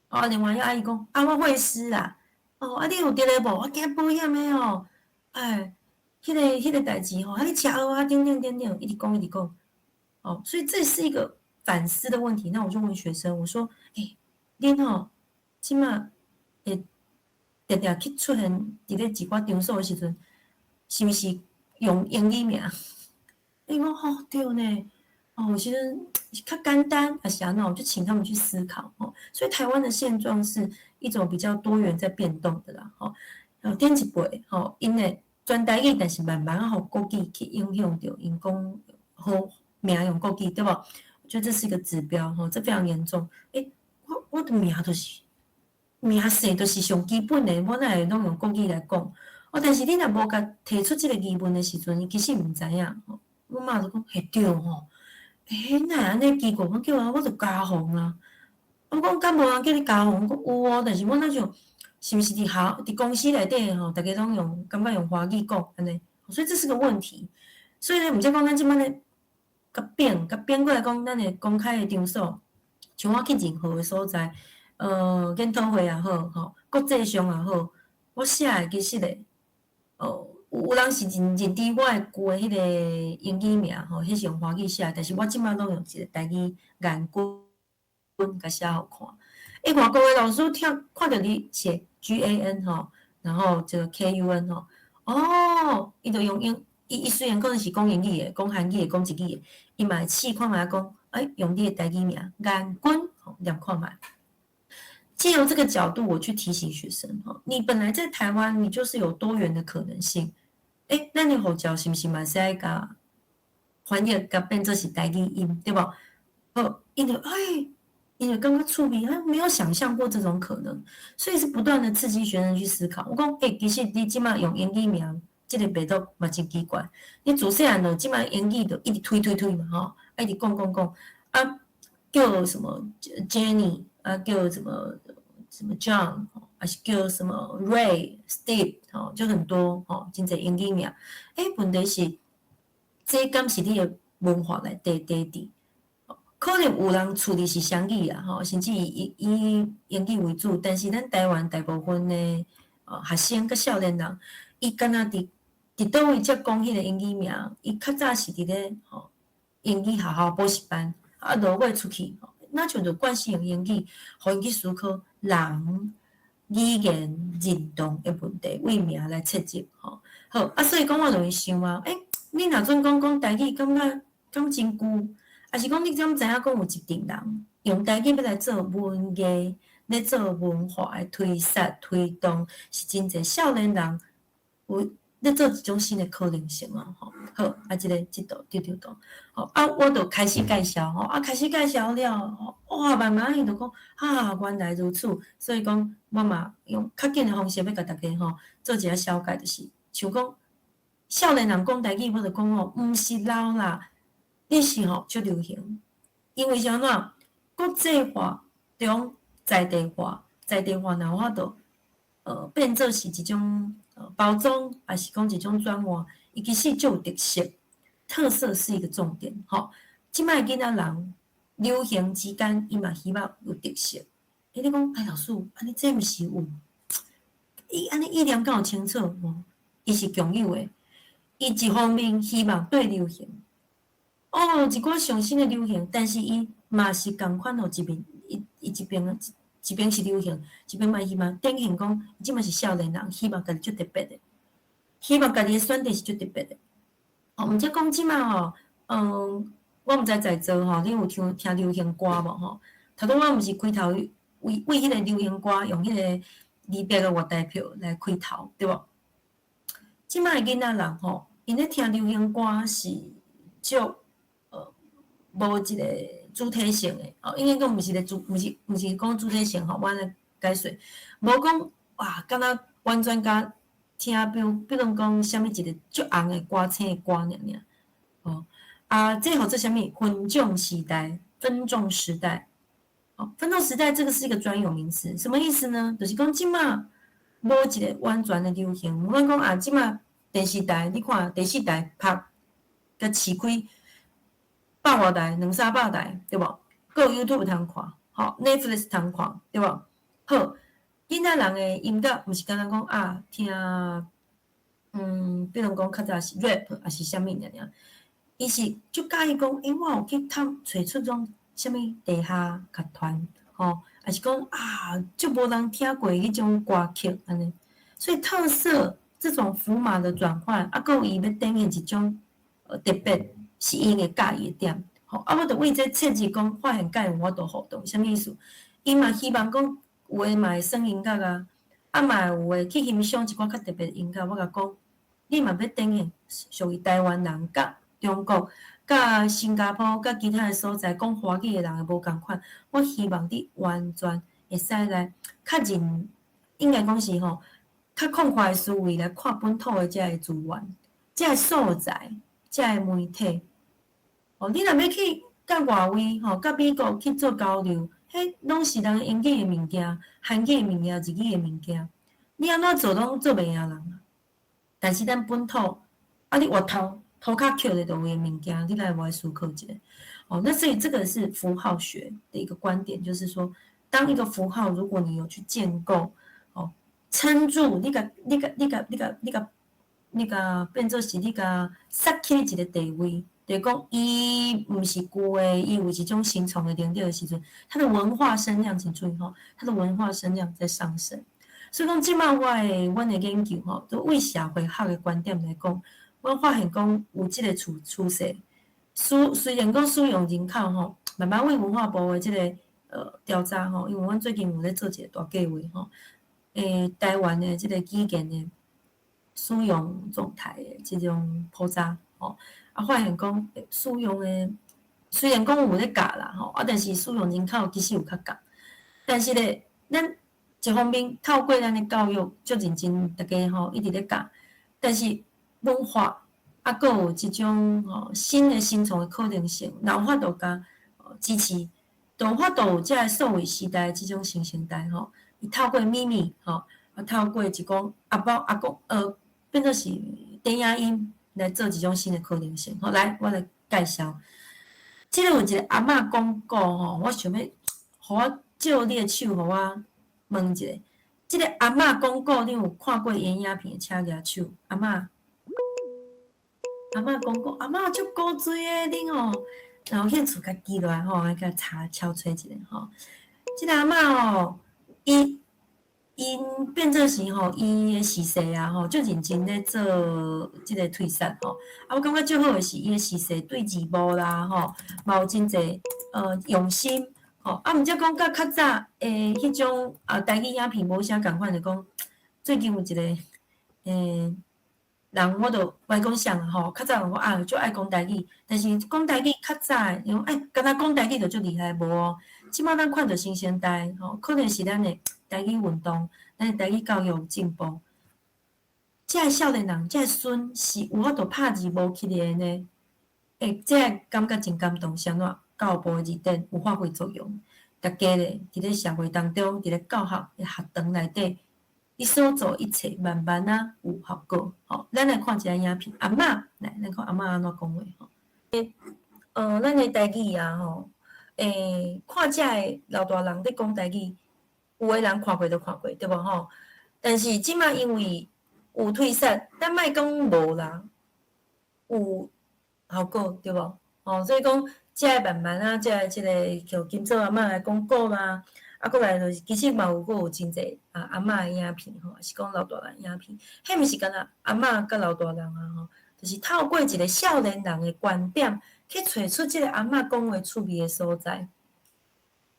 哦，另外一个阿姨講啊，我慧師啦，哦，啊你有佇咧無？我驚保險的哦，哎，彼个代誌吼，啊你車禍啊，等等等等，一直講一直講，哦，所以這是一個反思的問題。那我就問學生，我說，欸，恁吼，這馬會定定去出現佇咧一寡場所的時陣，是毋是用英語名？伊講吼對呢，哦，其實較簡單，抑是按怎，我就請他們去思考哦。所以台灣的現狀是一種比較多元在變動的啦，吼。頂一輩吼，𪜶會全台語，但是慢慢仔予國語去影響著，𪜶講好名用國語對無？我覺得這是一個指標吼，這非常嚴重。欸，我我的名就是名姓就是上基本的，我哪會攏用國語來講？哦，但是你若無共提出這個疑問的時陣，伊其實毋知影吼。阮媽就講，嘿對吼，欸，哪會按呢奇怪？我叫我我就嘉宏啊。我講敢無人叫你嘉宏？講有哦，但是我若像是毋是佇校佇公司內底吼，逐家攏用感覺用華語講按呢，所以這是個問題。所以咧，毋則講咱這擺咧，共變共變過來講，咱的公開的場所，像我去任何的所在，研討會也好，吼，國際上也好，我寫的其實咧，哦，有有人是認認知我的舊的彼个英語名吼，彼是用華語寫，但是我這擺攏用一個台語顏君共寫予看。欸，外國的老師聽看著你寫 GAN 吼，然後這個 KUN 吼，哦，伊就用英，伊伊雖然可能是講英語的，講韓語的，講日語的，伊嘛會試看覓講，欸，用你的台語名顏君，吼，念看覓。借由這個角度，我去提醒學生，吼，你本來在台灣，你就是有多元的可能性。欸，咱的護照是毋是嘛會使共翻譯共變做是台語音，對無？好，𪜶就欸，因為感覺趣味，他沒有想象過這種可能，所以是不斷的刺激學生去思考。我講，欸，其實你這馬用英語名，這個病毒嘛真奇怪。你自細漢就這馬英語就一直推推推嘛，吼，啊一直講講講，啊叫什麼 Jenny，啊叫什麼什麼 John，還是叫什麼 Ray、Steve，吼，就很多吼，真濟英語名。欸，問題是，這敢是你的文化內底底底？可能有人處理是雙語啦，吼，甚至以以英語為主，但是咱台灣大部分的學生佮少年人，伊敢若佇佇佗位才講彼個英語名，伊較早是佇咧吼英語學校補習班，啊，落尾出去，若像就慣性用英語，予𪜶去思考人語言認同的問題，為名來切入，吼，好，啊，所以講我就會想啊，欸，你若準講講台語，感覺敢真舊？抑是講你敢知影講有一陣人用台語欲來做文藝，咧做文化的推捒推動，是真濟少年人有咧做一種新的可能性哦，吼。好，啊，這个這度對對對，好，啊，我就開始介紹吼，啊，開始介紹了，哇，慢慢𪜶就講，啊，原來如此，所以講我嘛用較緊的方式欲共大家吼做一下小解，就是像講少年人講台語，我就講吼，毋是老啦。你是吼足流行，因為是按怎國際化中在地化，在地化若有法度，變做是一種包裝，抑是講一種轉換，伊其實就有特色，特色是一個重點吼。這擺囡仔人流行之間，伊嘛希望有特色。欸，你講，哎，老師，按呢這毋是有？伊按呢意念敢有清楚無？伊是共有的，伊一方面希望對流行。哦，一寡上新的流行，但是伊嘛是仝款吼，一面伊伊一邊一邊是流行，一邊嘛希望展現講，伊這馬是少年人，希望家己足特別的，希望家己的選擇是足特別的。哦，毋則講這馬吼，我毋知在座吼，恁有聽聽流行歌無吼？頭拄我毋是開頭為為彼個流行歌用彼個離別的月台票來開頭，對無？這馬的囡仔人吼，𪜶咧聽流行歌是足無一個主體性的，哦，應該講毋是咧主，毋是毋是講主體性吼，我按呢解說，無講哇，敢若完全共聽，比如比如講啥物一個足紅的歌星的歌爾爾，哦，啊，這號做啥物？分眾時代，分眾時代，哦，分眾時代這個是一個專有名詞，什麼意思呢？就是講這馬無一個完全的流行，毋管講啊，這馬電視台，你看第四台拍共飼開。百外台，兩三百台，對無？閣有 YouTube 通看，吼，Netflix 通看，對無？好，囡仔人的音樂毋是敢若講啊，聽，比如講較早是 rap，抑是啥物爾爾，伊是足佮意講，欸，我有去探揣出種啥物地下樂團，吼，抑是講啊，足無人聽過彼種歌曲按呢。所以特色這種符碼的轉換，啊，閣有伊欲展現一種特別。是𪜶會佮意的點，吼啊！我就為這切入講，發現佮有法度互動，啥物意思？伊嘛希望講有的嘛會耍音樂啊，啊嘛有的去欣賞一寡較特別的音樂。我共講，你嘛欲展現屬於台灣人佮中國、佮新加坡、佮其他的所在講華語的人的無仝款。我希望你完全會使來較認，應該講是吼，較擴闊的思維來看本土的這个資源、這个素材、這个媒體。哦，你若欲去佮外圍吼，佮美國去做交流，彼攏是人英語的物件、韓語的物件、日語的物件，你按怎做攏做袂贏人啊。但是咱本土，啊，你外頭塗跤抾咧就有的物件，你來無愛思考一下。哦，那所以這個是符號學的一個觀點，就是說，當一個符號，如果你有去建構，哦，撐住，你共你共你共你共你共你共變做是你共殺起一個地位。就是講，伊毋是舊的，伊有一種新創的能力的時陣，它的文化聲量，請注意吼，它的文化聲量在上升。所以講，這馬我的阮的研究吼，都為社會學的觀點來講，阮發現講有這個趨趨勢。雖雖然講使用人口吼，慢慢為文化部的這個調查吼，因為阮最近有咧做一個大計劃吼，台灣的這個語言的使用狀態的這種普查吼。啊，發現講使用的雖然講有咧教啦吼，啊，但是使用人口其實有較降。但是咧，咱一方面透過咱的教育足認真，逐家吼一直咧教，但是文化啊，閣有這種吼新的新創的可能性，若有法度共支持，就有法度有這个數位時代這種新生代吼，伊透過秘密吼，啊透過一講阿包阿公變做是電影音來做一種新的可能性。好，來，我來介紹。這个有一個阿嬤講古吼，我想欲，予我借你的手，予我問一下。這个阿嬤講古，你有看過伊影片？請舉手。阿嬤，阿嬤講古，阿嬤足古錐的，恁吼，若有興趣，共記落來吼，來共查敲揣一下吼。這个阿嬤吼，伊𪜶變做是吼，伊的逝世啊吼，足認真咧做這个推廣吼。啊，我感覺足好的是，伊的逝世對字幕啦吼，嘛有真濟用心吼。啊，毋則講佮較早的彼種啊台語影片無啥仝款，就講最近有一個人，我就袂講啥吼。較早人講啊，足愛講台語，但是講台語較早的，伊講欸，敢若講台語就足厲害，無哦。這擺咱看著新生代吼，可能是咱的台語運動，咱的台語教育有進步。這个少年人，這个孫是有法度拍字幕起來的呢？欸，這个感覺真感動，是按怎？教育部的字典有發揮作用，逐家咧佇咧社會當中，佇咧教學的學堂內底，你所做一切慢慢仔有效果。吼，咱來看一下影片，阿嬤來，咱看阿嬤按怎講話吼。咱的台語啊吼，看這个老大人咧講台語，有的人看過就看過，對無吼？但是這擺因為有推廣，咱莫講無啦，有效果對無？吼，所以講，這个慢慢啊，這个這个叫金嫂阿嬤來講古啦，啊，閣來就是其實嘛有閣有真濟啊阿嬤的影片吼，是講老大人影片，彼毋是干焦阿嬤佮老大人啊吼，就是透過一個少年人的觀點去揣出這個阿嬤講話趣味的所在。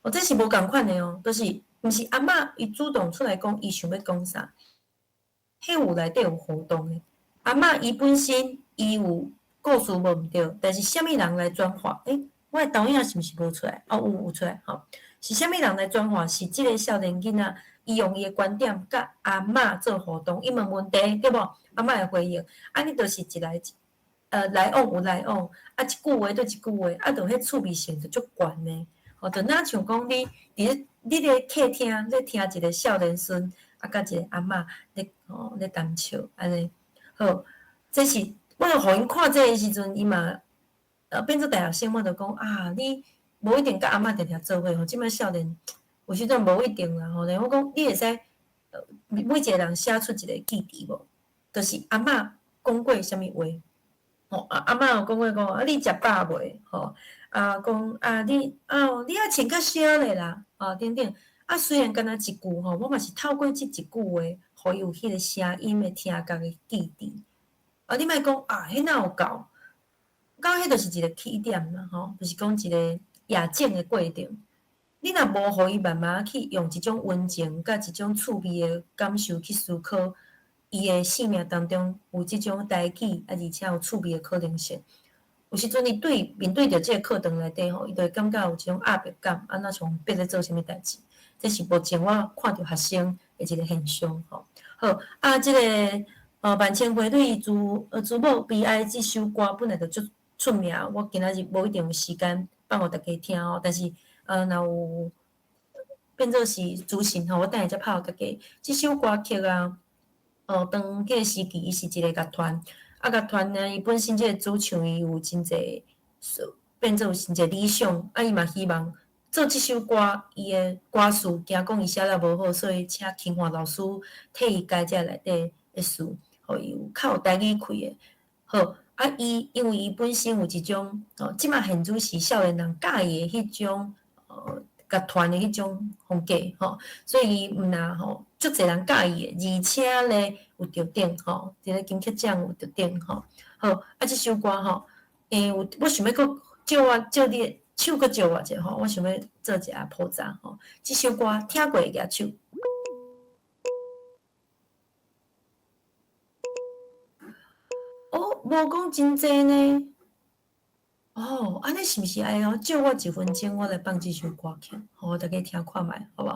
哦，這是無仝款的哦，就是毋是阿嬤伊主動出來講，伊想欲講啥，彼有內底有互動的。阿嬤伊本身伊有故事無毋對，但是啥物人來轉化？欸，我的投影是毋是無出來？哦，有出來吼。是啥物人來轉化？是這个少年囡仔，伊用伊的觀點佮阿嬤做互動，伊問問題，對無？阿嬤會回應。按呢就是一來來往有來往，啊，一句話對一句話，啊，就彼趣味性就足懸的。吼，就若像講你佇咧你咧客廳咧聽一个少年孫，啊，佮一个阿嬤咧吼咧談笑，按呢好，這是我就予𪜶看這个時陣，伊嘛變做大學生，我就講啊，你無一定佮阿嬤定定做伙吼，這擺少年有時陣無一定啦吼。然後我講你會使每一個人寫出一個記憶無？就是阿嬤講過啥物話？吼，啊阿嬤有講過講啊，你食飽未？吼，啊講啊你啊你愛穿較少咧啦，吼等等。啊雖然敢若一句吼，我嘛是透過這一句話，予伊有彼個聲音的聽覺的記憶。啊你莫講啊，彼哪有夠？講彼就是一個起點啦，吼，就是講一個驗證的過程。你若無予伊慢慢去用一種溫情佮一種趣味的感受去思考，伊的生命當中有這種台語，啊，而且有趣味的可能性。有時陣伊對面對著這個課堂內底吼，伊就會感覺有一種壓迫感，啊，若像逼咧做啥物代誌。這是目前我看著學生的一個現象吼。好，啊，這個萬千花蕊慈母悲哀這首歌本來就足出名，我今仔日無一定有時間放予大家聽哦。但是若有變做是資訊吼，我等下才拍予大家。這首歌曲啊，當彼個時期伊是一個樂團，啊樂團呢，伊本身這個主唱伊有真濟變做有真濟理想，啊伊嘛希望做這首歌，伊的歌詞驚講伊寫了無好，所以請清華老師替伊改這內底的詞，予伊有較有台語氣的。好，啊伊因為伊本身有一種哦，這擺現主時少年人佮意的彼種樂團的彼種風格吼，所以伊毋若吼，足濟人佮意的，而且咧有得獎吼，佇咧金曲獎有得獎吼。好，啊這首歌吼，有我想欲閣借我借你的手閣借我一下吼，我想欲做一下普查吼。這首歌聽過會舉手。哦，無講真濟呢。哦，按呢是毋是愛哦？借我一分鐘，我來放這首歌曲，予大家聽看覓，好無？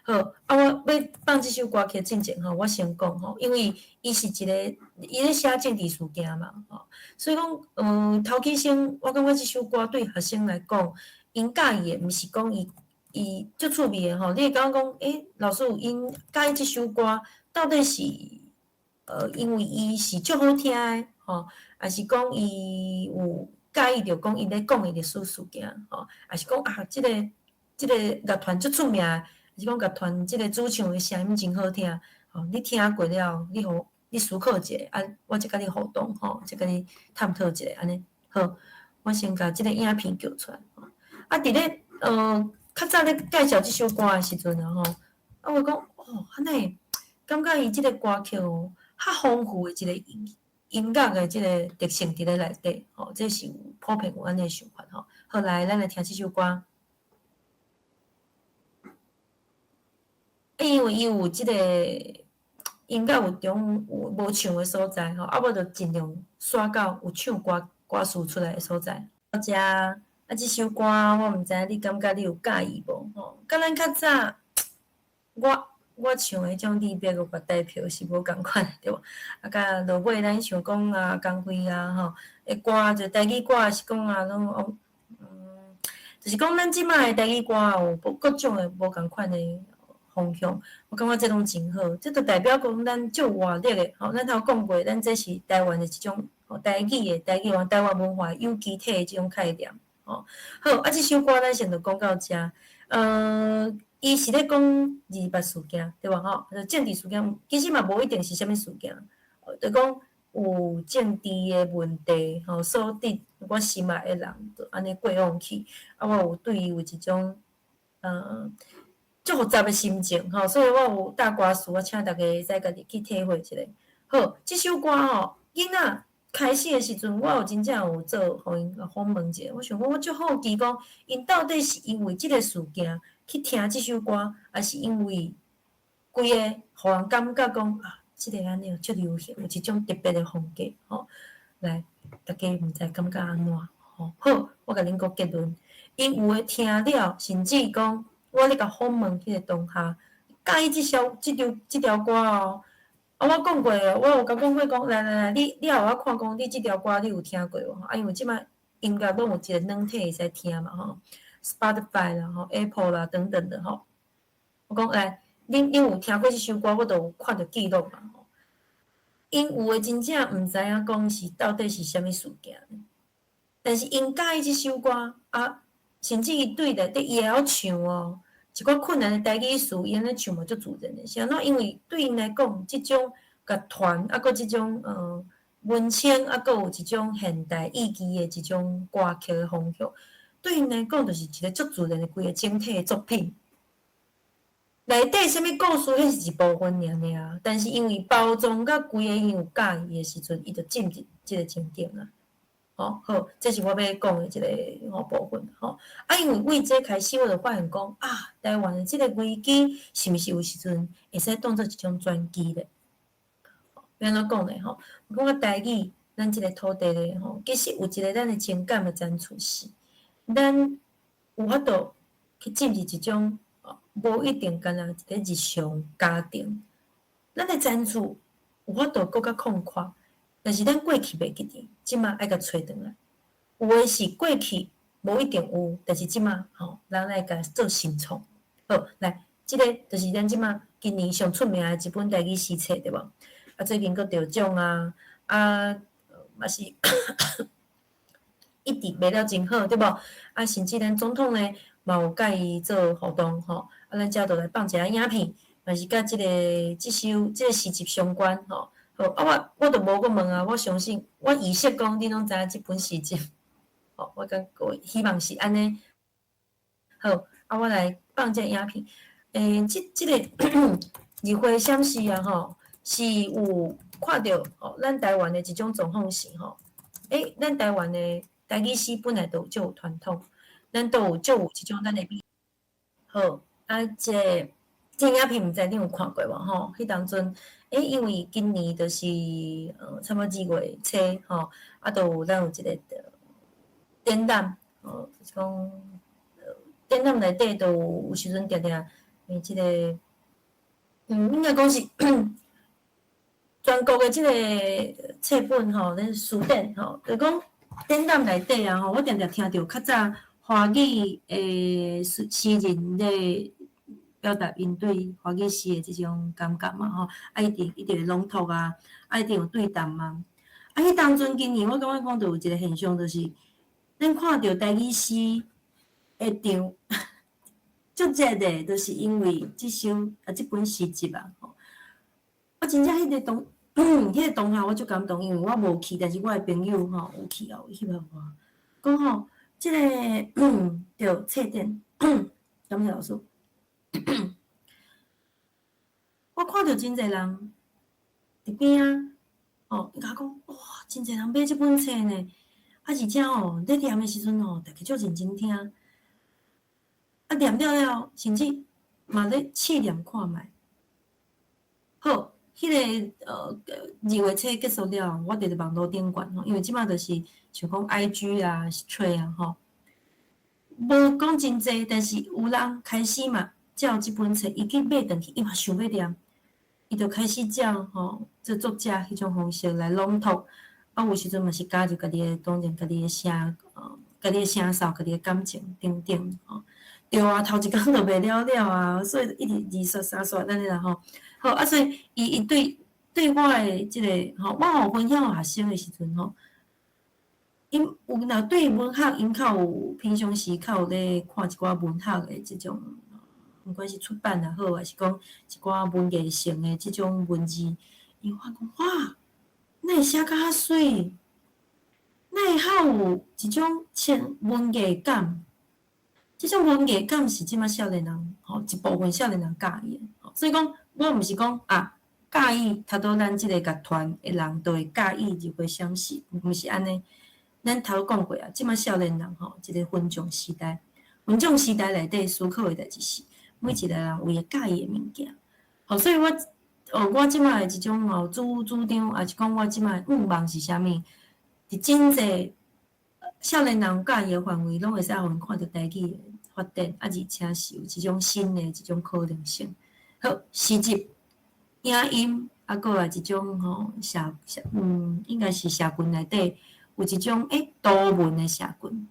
好，啊，我欲放這首歌曲進前吼，我先講吼，因為伊是一個伊咧寫政治事件嘛，吼，所以講，頭起先，我感覺這首歌對學生來講，𪜶佮意的，毋是講伊足趣味的吼，你會感覺講，欸，老師𪜶佮意這首歌，到底是因為伊是足好聽的，吼，抑是講伊有佮意著講伊咧講的歷史事件，吼，抑是講啊，這個樂團足出名，抑是講樂團這個主唱的聲音真好聽，吼，你聽過了，你予你思考一下，啊，我才佮你互動，吼，才佮你探討一下，按呢，好，我先共這個影片叫出來，啊，佇咧較早咧介紹這首歌的時陣啊，吼，啊，我講，哦，按呢，感覺伊這個歌曲哦，較豐富的一個音樂的這個特性佇咧內底，吼，這是有普遍有按呢想法吼。好，來，咱來聽這首歌。因為伊有這個音樂有中有無唱的所在吼，啊，我就盡量煞到有唱歌歌詞出來的所在。遮啊，這首歌我毋知影你感覺你有佮意無吼？佮咱較早，我唱的彼種離別五月台票是無仝款的，對無？啊，佮落尾咱想講啊，江蕙啊吼，的歌就台語歌是講啊，攏哦，就是講咱這擺的台語歌有各種的無仝款的方向，我感覺這攏真好，這就代表講咱足有活力的吼。咱頭講過，咱這是台灣的一種吼台語的台語台灣文化有機體的這種概念吼。好，啊，這首歌咱先就講到遮，伊是咧講二二八事件，對無吼？就政治事件，其實嘛無一定是啥物事件，就講有政治的問題吼，所致我心愛的人就按呢過往去，啊，我有對伊有一種足複雜的心情吼，所以我有貼歌詞，我請大家會使家己去體會一下。好，這首歌吼，囡仔開始的時陣，我有真正有做，予𪜶訪問一下，我想講，我足好奇講，𪜶到底是因為這個事件去聽這首歌，抑是因為規个予人感覺講啊，這個按呢足流行，有一種特別的風格吼。來，大家毋知感覺按怎吼？好，我共恁講結論，𪜶有的聽了，甚至講我咧共訪問彼個同學，佮意這條歌哦。啊，我講過，我有共講過講，來來來，你也予我看講，你這條歌你有聽過無？啊，因為這擺音樂攏有一個軟體會使聽嘛吼，Spotify 啦吼，Apple 啦等等的吼。我講來，恁有聽過這首歌，我都有看著記錄嘛吼。𪜶有的真正毋知影講是到底是啥物事件，但是𪜶佮意這首歌啊，甚至伊對內底伊會曉唱哦。一寡困難的台語詞，伊按呢唱嘛足自然的。是按怎？因為對𪜶來講，這種樂團啊，閣這種文青啊，閣有一種現代意義的這種歌曲的方向，對𪜶來講，就是一個足自然的規个整體的作品。內底啥物故事，彼是一部分爾爾。但是因為包裝佮規个𪜶有佮意的時陣，伊就進入這個情景啊。吼，好，這是我欲講的這個吼部分吼。啊，因為為這開始，我就發現講啊，台灣的這個危機是毋是有時陣會使當做一種轉機咧？欲按怎講咧？吼，我感覺台語，咱這個土地咧，吼，其實有一個咱的情感的層次是，咱有法度去進入一種無一定干焦一個日常家庭，咱的層次有法度閣較擴闊。但是咱過去袂記得，這馬愛共揣轉來。有的是過去無一定有，但是這馬吼，咱來共做新創。好，來，這個就是咱這馬今年上出名的一本台語詩冊，對無？啊，最近閣得獎啊，啊，嘛是一直賣了真好，對無？啊，甚至咱總統呢，嘛有佮伊做互動吼。啊，咱遮就來放一下影片，嘛是佮這個這首這個詩集相關吼。好，啊，我就無閣問啊，我相信我預設講恁攏知影這本詩集，吼，我感覺希望是按呢。好，啊，我來放這個影片。這個日暉閃視啊，吼，是有看著吼，咱台灣的一種狀況是吼，咱台灣的台語詩本來就有足有傳統，咱都有足有這種咱的美。好，啊，這影片毋知恁有看過無吼？彼當陣，因為今年就是差不多2月初吼，啊，就有咱有一個展覽，哦，就是講展覽內底都有時陣定定，這个，應該講是全國的這个冊本吼，咧書展吼，就講展覽內底啊吼，我定定聽著較早華語的詩人咧表達𪜶對華語詩的這種感覺嘛吼，啊一定一定會朗讀啊，啊一定有對談啊。啊，彼當陣今年我感覺講就有一個現象，就是咱看著台語詩會場足熱的，就是因為這首啊這本詩集啊吼。我真正彼個當下我足感動，因為我無去，但是我的朋友吼有去哦，有翕予我，講吼，這个對冊展，感謝老師。我看著真濟人佇邊仔，哦，伊共我講，哇，真濟人買這本冊呢，啊，而且吼，咧念的時陣吼，逐家足認真聽，啊，念了了，甚至嘛咧試念看覓。好，彼个2月冊結束了，我佇咧網路頂懸吼，因為這擺就是像講 IG 啊、揣啊吼，無講真濟，但是有人開始嘛，照這本冊，伊去買轉去，伊嘛想欲念，伊就開始照吼，這作者彼種方式來朗讀，啊，有時陣嘛是加入家己的，當然家己的聲，家己的聲調、家己的感情等等吼。對啊，頭一工就袂了了啊，所以一直二刷三刷按呢啦吼。好啊，所以伊對我的這个吼，我吼分享予學生的時陣吼，𪜶有若對文學𪜶較有平常時較有咧看一寡文學的這種，毋管是出版也好，還是講一寡文藝性的這種文字，𪜶發講哇，哪會寫甲遐媠？哪會較有一種清文藝感？這種文藝感是這擺少年人吼，一部分少年人佮意的。所以講，我毋是講啊，佮意頭拄咱這个樂團的人就會佮意入會相識，毋是按呢。咱頭講過啊，這擺少年人吼，一个分眾時代，分眾時代內底思考的代誌是，每一个人有伊佮意的物件。好，所以我哦，我這擺的這種哦主張，抑是講我這擺願望是啥物？佇真濟少年人佮意的範圍，攏會使予𪜶看著台語的發展，啊，而且是有這種新的這種可能性。好，詩集、影音，啊，閣來一種吼社，應該是社群內底有一種圖文的社群。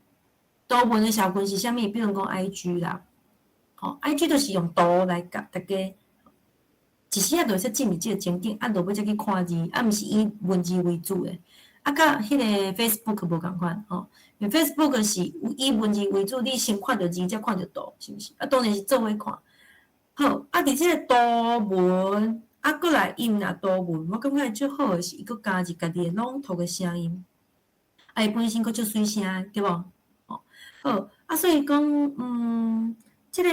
圖文的社群是啥物？比如講 IG 啦，吼，IG 就是用圖來共大家一時仔就會使進入這个情景，啊，落尾才去看字，啊，毋是以文字為主的。啊，佮彼个 Facebook 無仝款吼，因為 Facebook 是以文字為主，你先看著字，才看著圖，是毋是？啊，當然是做伙看。好，啊，佇這个圖文，啊，閣來伊毋若圖文，我感覺最好的是伊閣加入家己的朗讀的聲音，啊，伊本身閣足媠聲的，對無？吼，好，啊，所以講，這个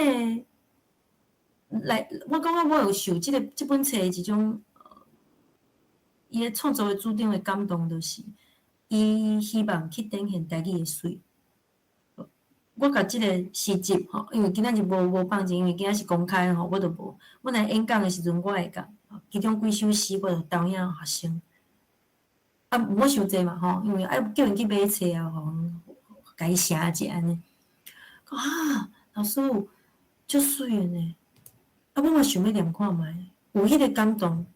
來，我感覺我有受這个這本冊的一種，伊的創作的主張的感動，就是伊希望去展現台語的媠。我共這个詩集吼，因為今仔日無放前，因為今仔是公開吼，我就無。我來演講的時陣，我會共其中幾首詩，我就投影予學生。啊，毋好傷濟嘛吼，因為愛叫𪜶去買冊啊，吼，共伊寫者按呢。啊，老師，足媠的呢！啊，我嘛想欲念看覓，有彼个感動。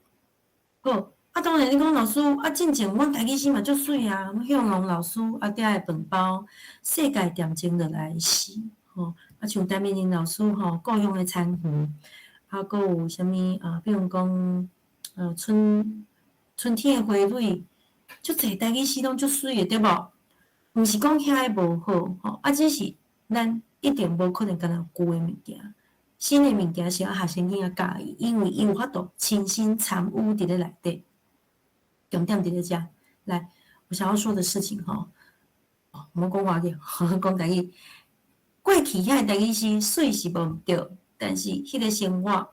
好，啊，當然你講老師，啊，進前阮台語詩嘛足媠啊，向龍老師啊，遮的飯包，世界恬靜落來時，吼，啊，像陳明仁老師吼，故鄉的田園，啊，閣有啥物啊？比如講，春天的花蕊，足濟台語詩攏足媠的，對無？毋是講遐个無好，吼，啊，只是咱一定無可能干焦舊的物件，新的物件是愛學生囡仔佮意，因為伊有法度親身參與佇咧內底。重點佇咧遮，來，我想要說的事情吼，毋好講華語，講台語。過去遐个台語詩媠是無毋對，但是彼个生活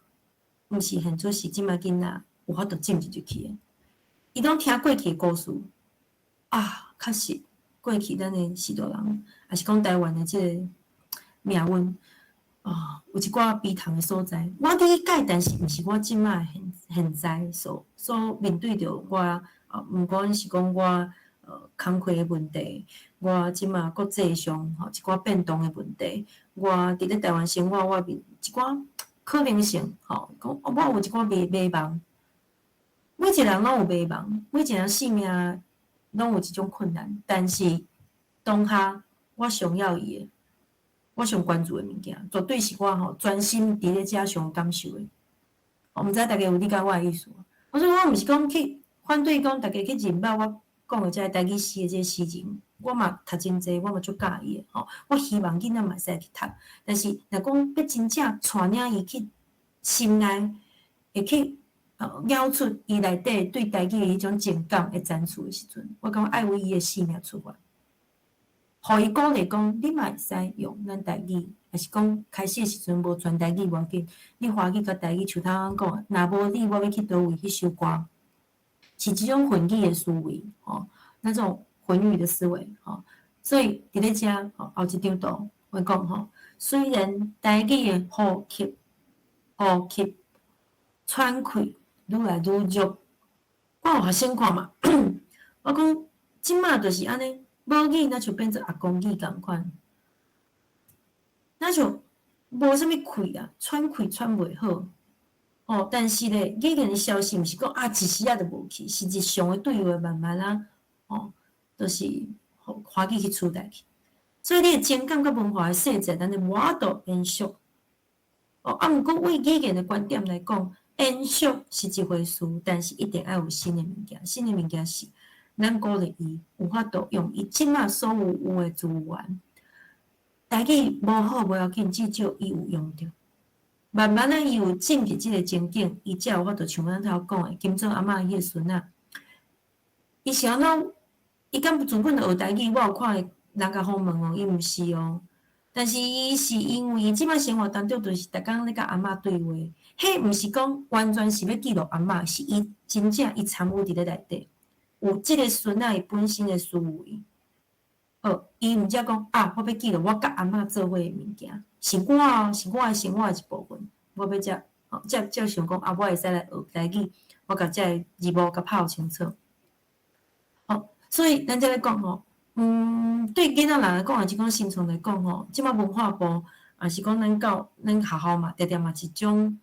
毋是現出是這擺囡仔有法度進入入去的。伊攏聽過去的故事，啊，確實過去咱的序大人，抑是講台灣的這个命運，啊，有一寡悲痛的所在。我理解，但是毋是我這擺現在所面對著我，啊，毋管是講我工課的問題，我這馬國際上吼一寡變動的問題，我佇咧台灣生活，我面一寡可能性吼，講我有一寡迷茫，每一個人攏有迷茫，每一個人性命攏有這種困難，但是當下我上要伊的，我上關注的物件，絕對是我吼專心佇咧遮上感受的。我毋知大家有理解我的意思無？我說我毋是講去反對講大家去認捌我講的這个台語詩的這个詩人，我嘛讀真濟，我嘛足佮意的吼。我希望囡仔嘛會使去讀，但是若講欲真正帶領伊去心內，會去咬出伊內底對台語的彼種情感會展出的時陣，我感覺愛為伊的生命出發，予伊鼓勵講，你嘛會使用咱台語，抑是講開始的時陣無全台語無要緊，你華語佮台語像頭仔講的，若無你我欲去佗位彼首歌，是這種混語的思維，吼，那種混語的思維，吼，所以佇咧遮，吼，後一張圖我講吼，雖然台語的呼吸喘氣愈來愈弱，我有學生看嘛，我講這馬就是按呢，母語若像變做阿公語仝款，若像無啥物氣啊，喘氣喘袂好，哦，但是咧，語言的消失毋是講啊一時仔就無去，是日常的對話慢慢啊，哦，就是華語去取代去。所以你的情感佮文化的細節，咱就無法度延續。哦，啊，毋過為語言的觀點來講，延續是一回事，但是一定愛有新的物件。新的物件是咱鼓勵伊有法度用伊這馬所有有的資源。台語無好無要緊，至少伊有用著。慢慢仔伊有進入這个情景，伊才有法度像咱頭講的金祖阿嬤彼个孫仔，伊是按怎？伊敢自本就學台語？我有看人共訪問哦，伊毋是哦。但是伊是因為伊這馬生活當中，就是逐工咧佮阿嬤對話，彼毋是講完全是欲記錄阿嬤，是伊真正伊參與佇咧內底，有這个孫仔伊本身的思維。好，伊毋才講啊，我欲記錄我佮阿嬤做伙的物件，是我哦，是我的生活的一部分。我欲才，吼，才想講啊，我會使來學台語，我共這个字幕共拍清楚。好，所以咱才咧講吼，對囡仔人來講，抑是講新創來講吼，這馬文化部，抑是講咱教咱學校嘛，定定嘛一種，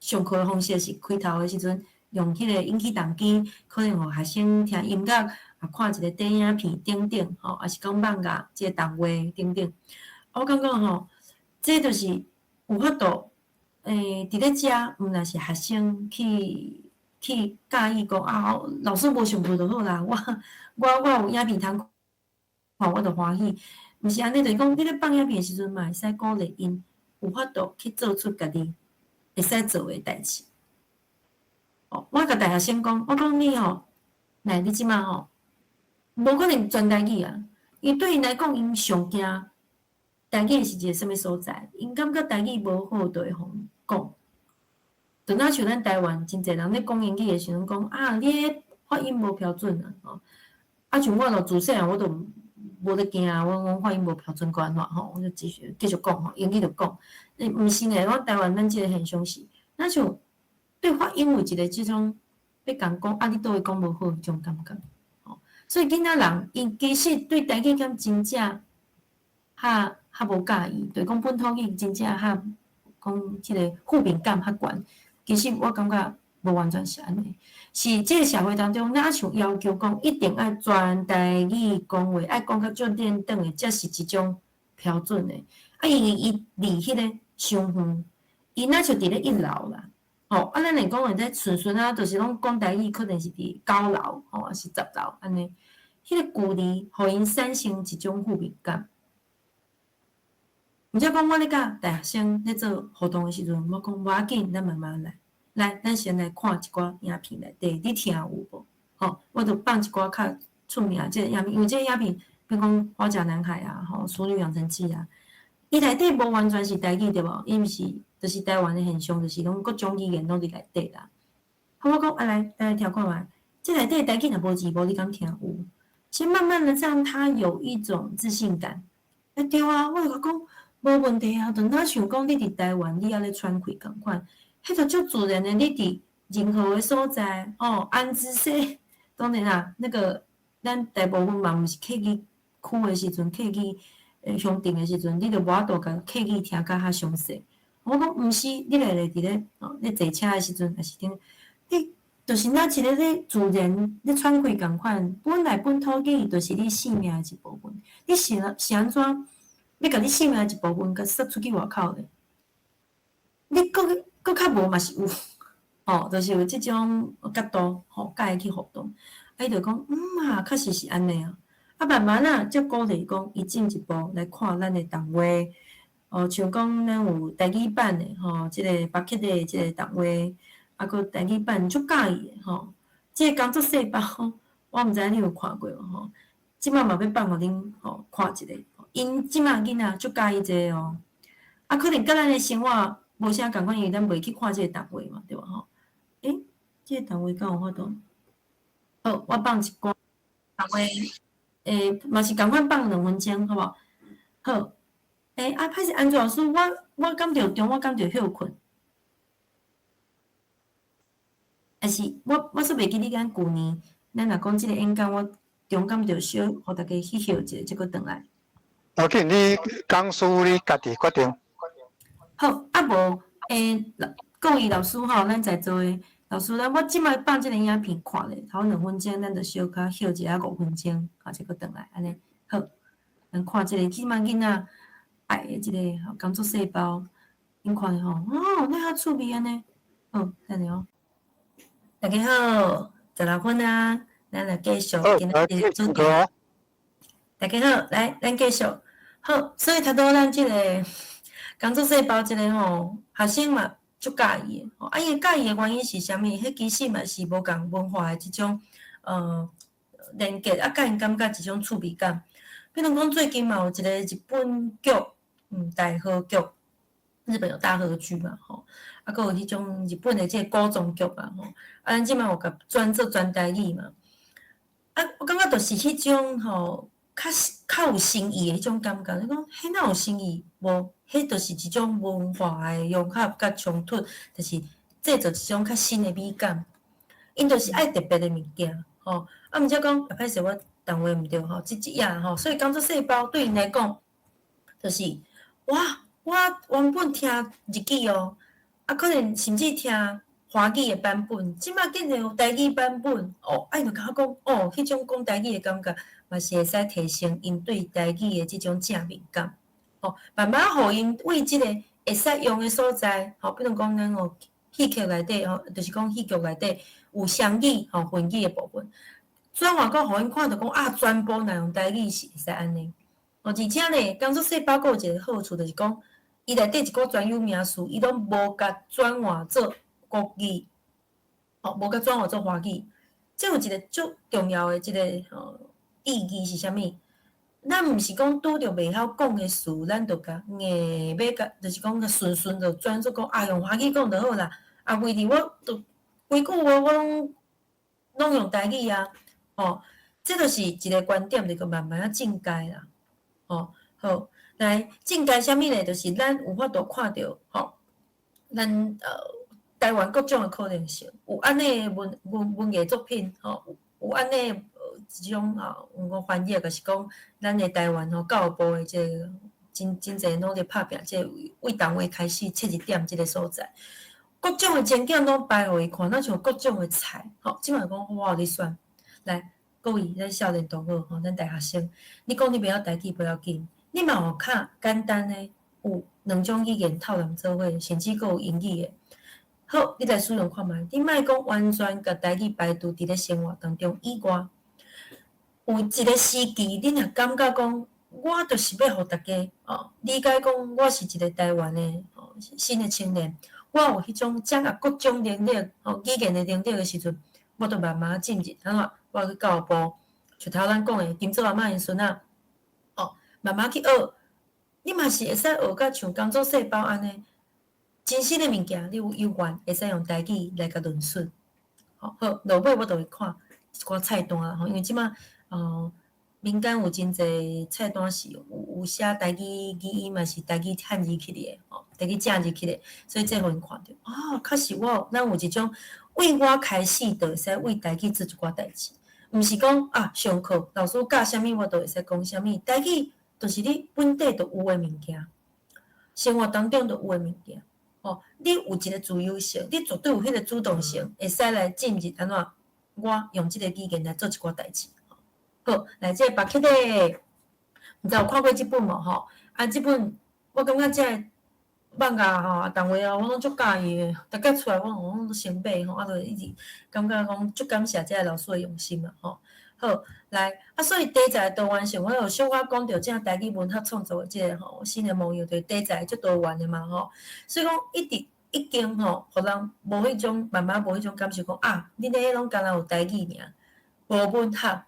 上課的方式是開頭的時陣，用彼個引起動機，可能予學生聽音樂，啊，看一个短影片等等，吼，抑是講漫畫這个動畫等等。我感覺吼，這就是有法度，佇咧遮，毋但是學生去佮意講啊，老師無上課就好啦，我有影片通看，我就歡喜。毋是按呢，就是講你咧放影片的時陣嘛，會使鼓勵𪜶有法度去做出家己會使做的代誌。哦，我共大學生講，我講你吼，來你這馬吼，無可能全台語啊。伊對𪜶來講，𪜶上驚台語是一个啥物所在？𪜶感覺台語無好，就會予𪜶講。就若像咱台灣真濟人咧講英語的時陣，講啊，你彼發音無標準啊，吼。啊，像我若自細漢我都無咧驚啊，我講發音無標準，閣按怎吼？我就繼續講吼，英語就講。毋是呢，我台灣咱這个現象是，若像對發音有一个這種欲共講啊，你佗位講無好彼種感覺，吼。所以囡仔人𪜶其實對台語敢真正較較無佮意，就是講本土語真正較講這个負面感較懸。其實我感覺無完全是按呢，是這个社會當中，若像要求講一定愛全台語講話，愛講甲足輪轉的，才是一種標準的。啊，因為伊離彼个傷遠，伊若像佇咧一樓啦，吼，啊，咱來講會使順順啊，就是攏講台語，可能是佇九樓，吼，抑是10樓按呢，彼个距離，予𪜶產生一種負面感。毋才講我咧佮大學生咧做活動的時陣，我講無要緊，咱慢慢來。來，咱先來看一寡影片內底，你聽有無？吼，我就放一寡較出名這个影片，因為這个影片，比如講《花甲男孩》啊，吼，《淑女養成記》啊，伊內底無完全是台語對無？伊毋是，就是台灣的現象，就是攏各種語言攏佇內底啦。好，我講啊來，咱來聽看覓，這內底台語若無字幕，你敢聽有？先慢慢的讓他有一種自信感。欸，對啊，我就共講無問題啊，就若像講你佇台灣，你猶咧喘氣仝款。彼就足自然的，你佇任何的所在，哦，安之說，當然啦，那個咱大部分嘛毋是客語區的時陣，客語鄉鎮的時陣，你就無法度共客語聽甲較詳細。我講毋是，你來來佇咧吼，咧坐車的時陣，抑是點，你就是若一個咧自然咧喘氣仝款，本來本土語就是你生命的一部分。你是是按怎欲共你生命的一部分共殺出去外口咧？你閣閣較無嘛是有，吼，就是有這種角度吼，佮伊去互動。啊，伊就講，嗯啊，確實是按呢啊。啊，慢慢仔，才鼓勵講，伊進一步來看咱的動畫，哦，像講咱有台語版的吼，這个巴克的這个動畫，啊，閣台語版足佮意的吼。這个工作細胞，我毋知影你有看過無吼？這擺嘛欲放予恁吼看一下，𪜶這擺囡仔足佮意這个哦。啊，可能佮咱的生活無啥仝款，因為咱袂去看這个動畫嘛，對無吼？欸，這个動畫敢有法度？好，我放一寡動畫，欸，嘛是仝款放2分鐘，好無？好，欸，啊，歹勢，安怎老師，我敢著中，我敢著歇睏？還是我煞袂記你講舊年，咱若講這个演講，我中間著小予大家去歇一下，才閣轉來。無緊，你講師你家己決定。好，啊無，欸，各位老師吼，咱在座的老師，咱我這擺放這个影片看咧，頭兩分鐘，咱就小可歇一下五分鐘，啊，才閣轉來，按呢好。咱看這个這擺囡仔愛的這个工作細胞，恁看咧吼，哦，哪遐趣味按呢？好，等下哦。大家好，16分啊，咱來繼續今仔日的主題。大家好，來，咱繼續。好，所以頭拄咱這个工作細胞這个吼，學生嘛足佮意的，吼，啊，伊佮意的原因是啥物？彼其實嘛是無仝文化的這種連結，啊，佮𪜶感覺一種趣味感。比如講最近嘛有一个日本劇，大河劇，日本有大河劇嘛，吼，啊，閣有彼種日本的這个古裝劇啊，吼，啊，咱這擺有共轉做全台語嘛，啊，我感覺就是彼種吼，較較有新意的彼種感覺。你講彼哪有新意？無，彼就是一種文化的融合佮衝突，就是製造一種較新的美感。𪜶就是愛特別的物件，吼，啊，毋則講，歹勢我動畫毋對吼，這這頁吼，所以工作細胞對𪜶來講，就是哇，我原本聽日語哦，啊，可能甚至聽華語的版本，這擺竟然有台語版本，哦，啊，𪜶就感覺講，哦，彼種講台語的感覺，嘛是會使提升𪜶對台語的這種正面感，吼，慢慢予𪜶為這個會使用的所在，吼，比如講咱哦戲曲內底吼，就是講戲劇內底有雙語吼混語的部分，轉換閣予𪜶看著講啊，全部若用台語是會使按呢，哦，而且呢，工作細胞閣有一個好處，就是講，伊內底一寡專有名詞，伊攏無共轉換做國語，吼，無共轉換做華語，這有一個足重要的這个吼意義是啥物？咱毋是講拄著袂曉講的詞，咱就共硬欲共，就是講共順順就轉做講啊，用華語講就好啦。啊，為佇我就規句話我攏攏用台語啊，吼，這就是一個觀點，就閣慢慢仔進階啦，吼，好，來進階啥物咧？就是咱有法度看著，吼，咱台灣各種的可能性，有按呢文文文藝作品，吼，有按呢一種啊，有講翻譯，就是講咱的台灣吼教育部的這个真真濟努力拍拚，這個為動畫開始切入點這个所在，各種的情景攏擺予伊看，若像各種的菜，吼，這擺講我予你選，來，各位咱少年同學吼，咱大學生，你講你袂曉台語不要緊，你嘛有較簡單的，有兩種語言套連做伙，甚至閣有英語的。好，你來使用看覓，你莫講完全共台語排除佇咧生活當中以外，有一個時期，你若感覺講，我就是欲予大家哦理解講，我是一個台灣的哦新的青年，我有彼種掌握各種能力哦語言的能力的時陣，我就慢慢進入，按怎？我去教育部，像頭咱講的金祖阿嬤𪜶孫仔，哦，慢慢去學，你嘛是會使學甲像工作細胞按呢，真實的物件，你有有緣會使用台語來共論述。好，好，落尾我就會看一寡菜單啦，吼，因為這擺民間有真濟菜單是有有寫台語語音嘛是台語漢字起來的，吼，台語正字起來，所以這予𪜶看著，哦，確實我咱有一種為我開始就會使為台語做一寡代誌，毋是講啊，上課老師教啥物，我就會使講啥物。台語就是你本底就有的物件，生活當中就有的物件。吼，你有一個自由性，你絕對有彼個主動性，會使來進入按怎？我用這個語言來做一寡代誌。好，來這個巴克咧，毋知有看過這本無吼？啊，這本我感覺這個漫畫吼，動畫啊，我攏足佮意的。逐擺出來，我攏攏先買吼，啊，就一直感覺講足感謝這个老師的用心啊吼。好，來啊，所以題材多元性，我有小可講著這台語文學創作的這个吼新的模樣，就是題材足多元的嘛吼。所以講一直已經吼，予人無彼種慢慢無彼種感受講啊，恁咧彼攏干焦有台語爾，無文學，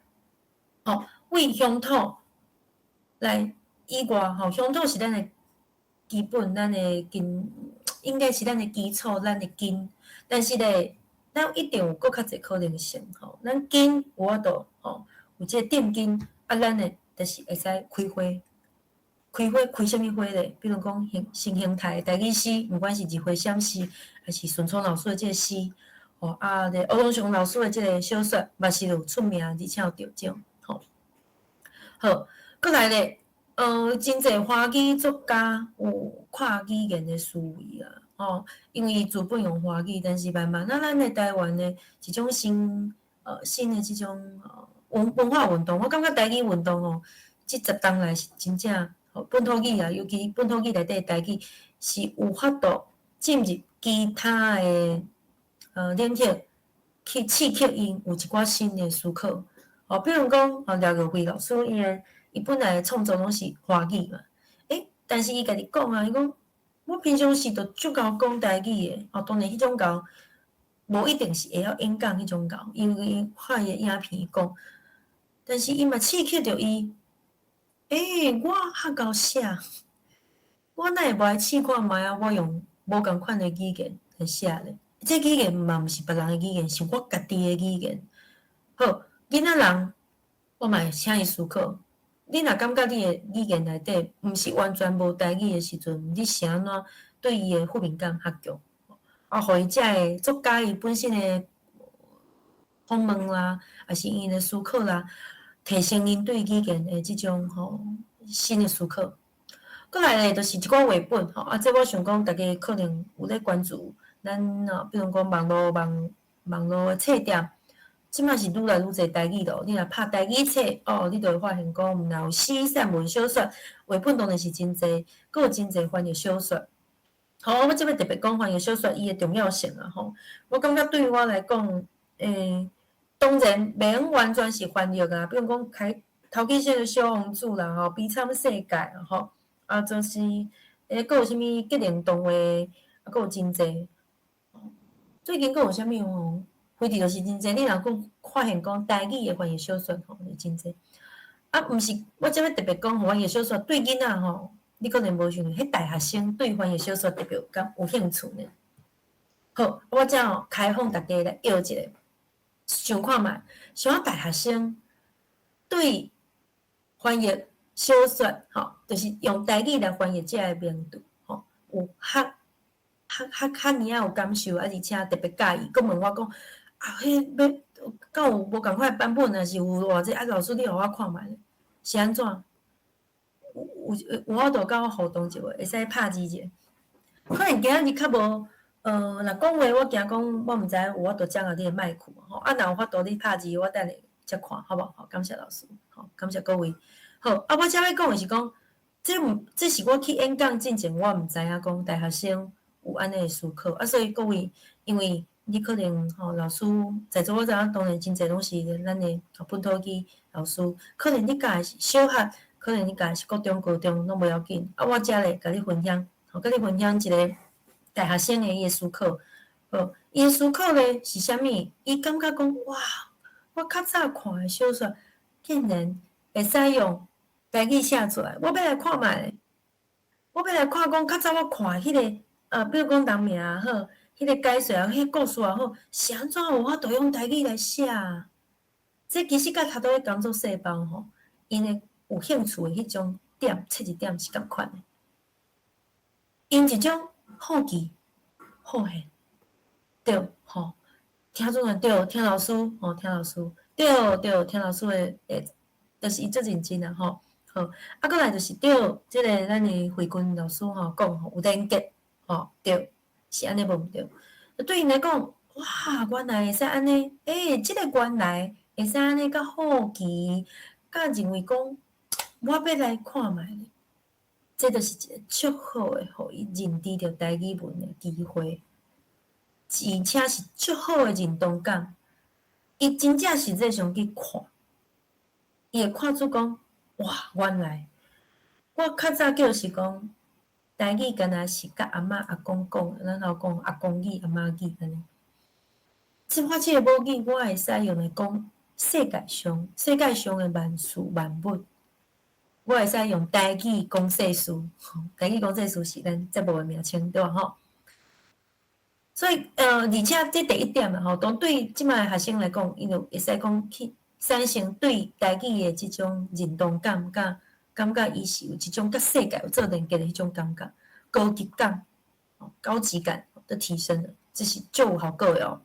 吼，為鄉土來以外吼，鄉土是咱的基本，咱的根，應該是咱的基礎，咱的根。但是咧，咱一定有閣較濟可能性吼。咱根有法度吼，有這個定根，啊，咱的就是會使開花，開花開啥物花咧？比如講形新形態的台語詩，毋管是日花閃詩，還是順聰老師的這個詩，吼啊，咧歐陽雄老師的這個小說，嘛是有出名，而且有得獎吼。好，閣來咧，真濟華語作家有跨語言的思維啊，吼，因為伊自本用華語，但是慢慢啊，咱的台灣的一種新的這種文化運動，我感覺台語運動吼，這10冬來是真正吼本土語啊，尤其本土語內底的台語是有法度進入其他的領域去刺激𪜶有一寡新的思考。哦，比如講，哦，廖玉輝老師伊本來創作攏是華語嘛，欸，但是伊家己講啊，伊講我平常時就足𠢕講台語的，哦，當然彼種𠢕無一定是會曉演講彼種𠢕，因為伊看伊的影片講，但是伊嘛刺激著伊，欸，我較𠢕寫，我哪會無愛試看覓啊？我用無仝款的語言來寫咧，這語言嘛毋是別人的語言，是我家己的語言。好，囡仔人，我嘛會請伊思考。你若感覺你的語言內底毋是完全無台語的時陣，你是按怎對伊的負面感較強？啊，予伊才會作家伊本身的訪問啦，抑是𪜶的思考啦，提升𪜶對語言的這種吼新的思考。閣來咧，就是一寡繪本吼，啊，這我想講，大家可能有咧關注咱啊，比如講網路的冊店。這馬是愈來愈濟台語咯，你若拍台語冊哦，你就會發現講，毋但有詩、散文、小說，繪本當然是真濟，閣有真濟翻譯小說。好，我這擺特別講翻譯小說伊的重要性啊吼。我感覺對我來講，當然袂用完全是翻譯啊，比如講開頭起先的小王子啦吼，悲慘世界吼，啊，就是閣有啥物吉靈動畫，啊，閣有真濟。最近閣有啥物吼？反正就是真濟，你若閣發現講台語的翻譯小說吼，就真濟。啊，毋是，我這擺特別講翻譯小說對囡仔吼，你可能無想著，彼大學生對翻譯小說特別有興趣呢。好，我遮吼開放大家來搖一下，想看覓，想大學生對翻譯小說吼，就是用台語來翻譯這个名著吼，有較爾仔有感受，啊，而且特別佮意，閣問我講。啊，彼欲敢有無仝款的版本，抑是有偌濟？啊，老師你予我看覓咧，是按怎？有法度佮我互動一下，會使拍字者。可能今仔日較無，若講話我驚講我毋知有法度掌握你的麥克吼。啊，若有法度你拍字，我等下才看，好無？好，感謝老師，好，感謝各位。好，啊，我遮欲講的是講，這毋這是我去演講進前，我毋知影講大學生有按呢的思考，啊，所以各位，因為你可能吼老師在座，我知影當然真濟攏是咱的本土語老師，可能你教的是小學，可能你教的是國中、高中，攏無要緊。啊，我遮咧共你分享，吼，共你分享一個大學生的伊的思考。好，伊的思考咧是啥物？伊感覺講哇，我較早看的小說，竟然會使用台語寫出來，我欲來看覓，我欲來看講較早我看彼个，比如講人名也好，彼个解說也好，彼个故事也好，是按怎有法度用台語來寫啊？這其實佮頭拄咧工作細胞吼，𪜶的有興趣的彼種點切入點是仝款的。𪜶一種好奇、好奇，對吼，聽主任對，聽老師吼，聽老師，對對，聽老師的，欸，就是伊足認真啊吼。好，啊，閣來就是對這个咱的慧君老師吼講吼，有連結吼，對，是按呢無毋對？對𪜶來講，哇，原來會使按呢，欸，這个原來會使按呢較好奇，佮認為講，我欲來看覓咧，這就是一個足好的，予伊認知著台語文的機會，而且是足好的認同感。伊真正實際上去看，伊會看出講，哇，原來我較早叫是講台語，敢若是佮阿嬤阿公講，咱頭講阿公語、阿嬤語按呢。這我這個母語，我會使用來講世界上的萬事萬物。我會使用台語講世事，台語講世事是咱節目的名稱，對無吼？所以，而且這第一點啊，吼，當對這擺學生來講，𪜶就會使講去產生對台語的這種認同感，佮感覺伊是有一種佮世界有做連結的彼種感覺，高級感、高級感都提升了，這是足有效果的哦。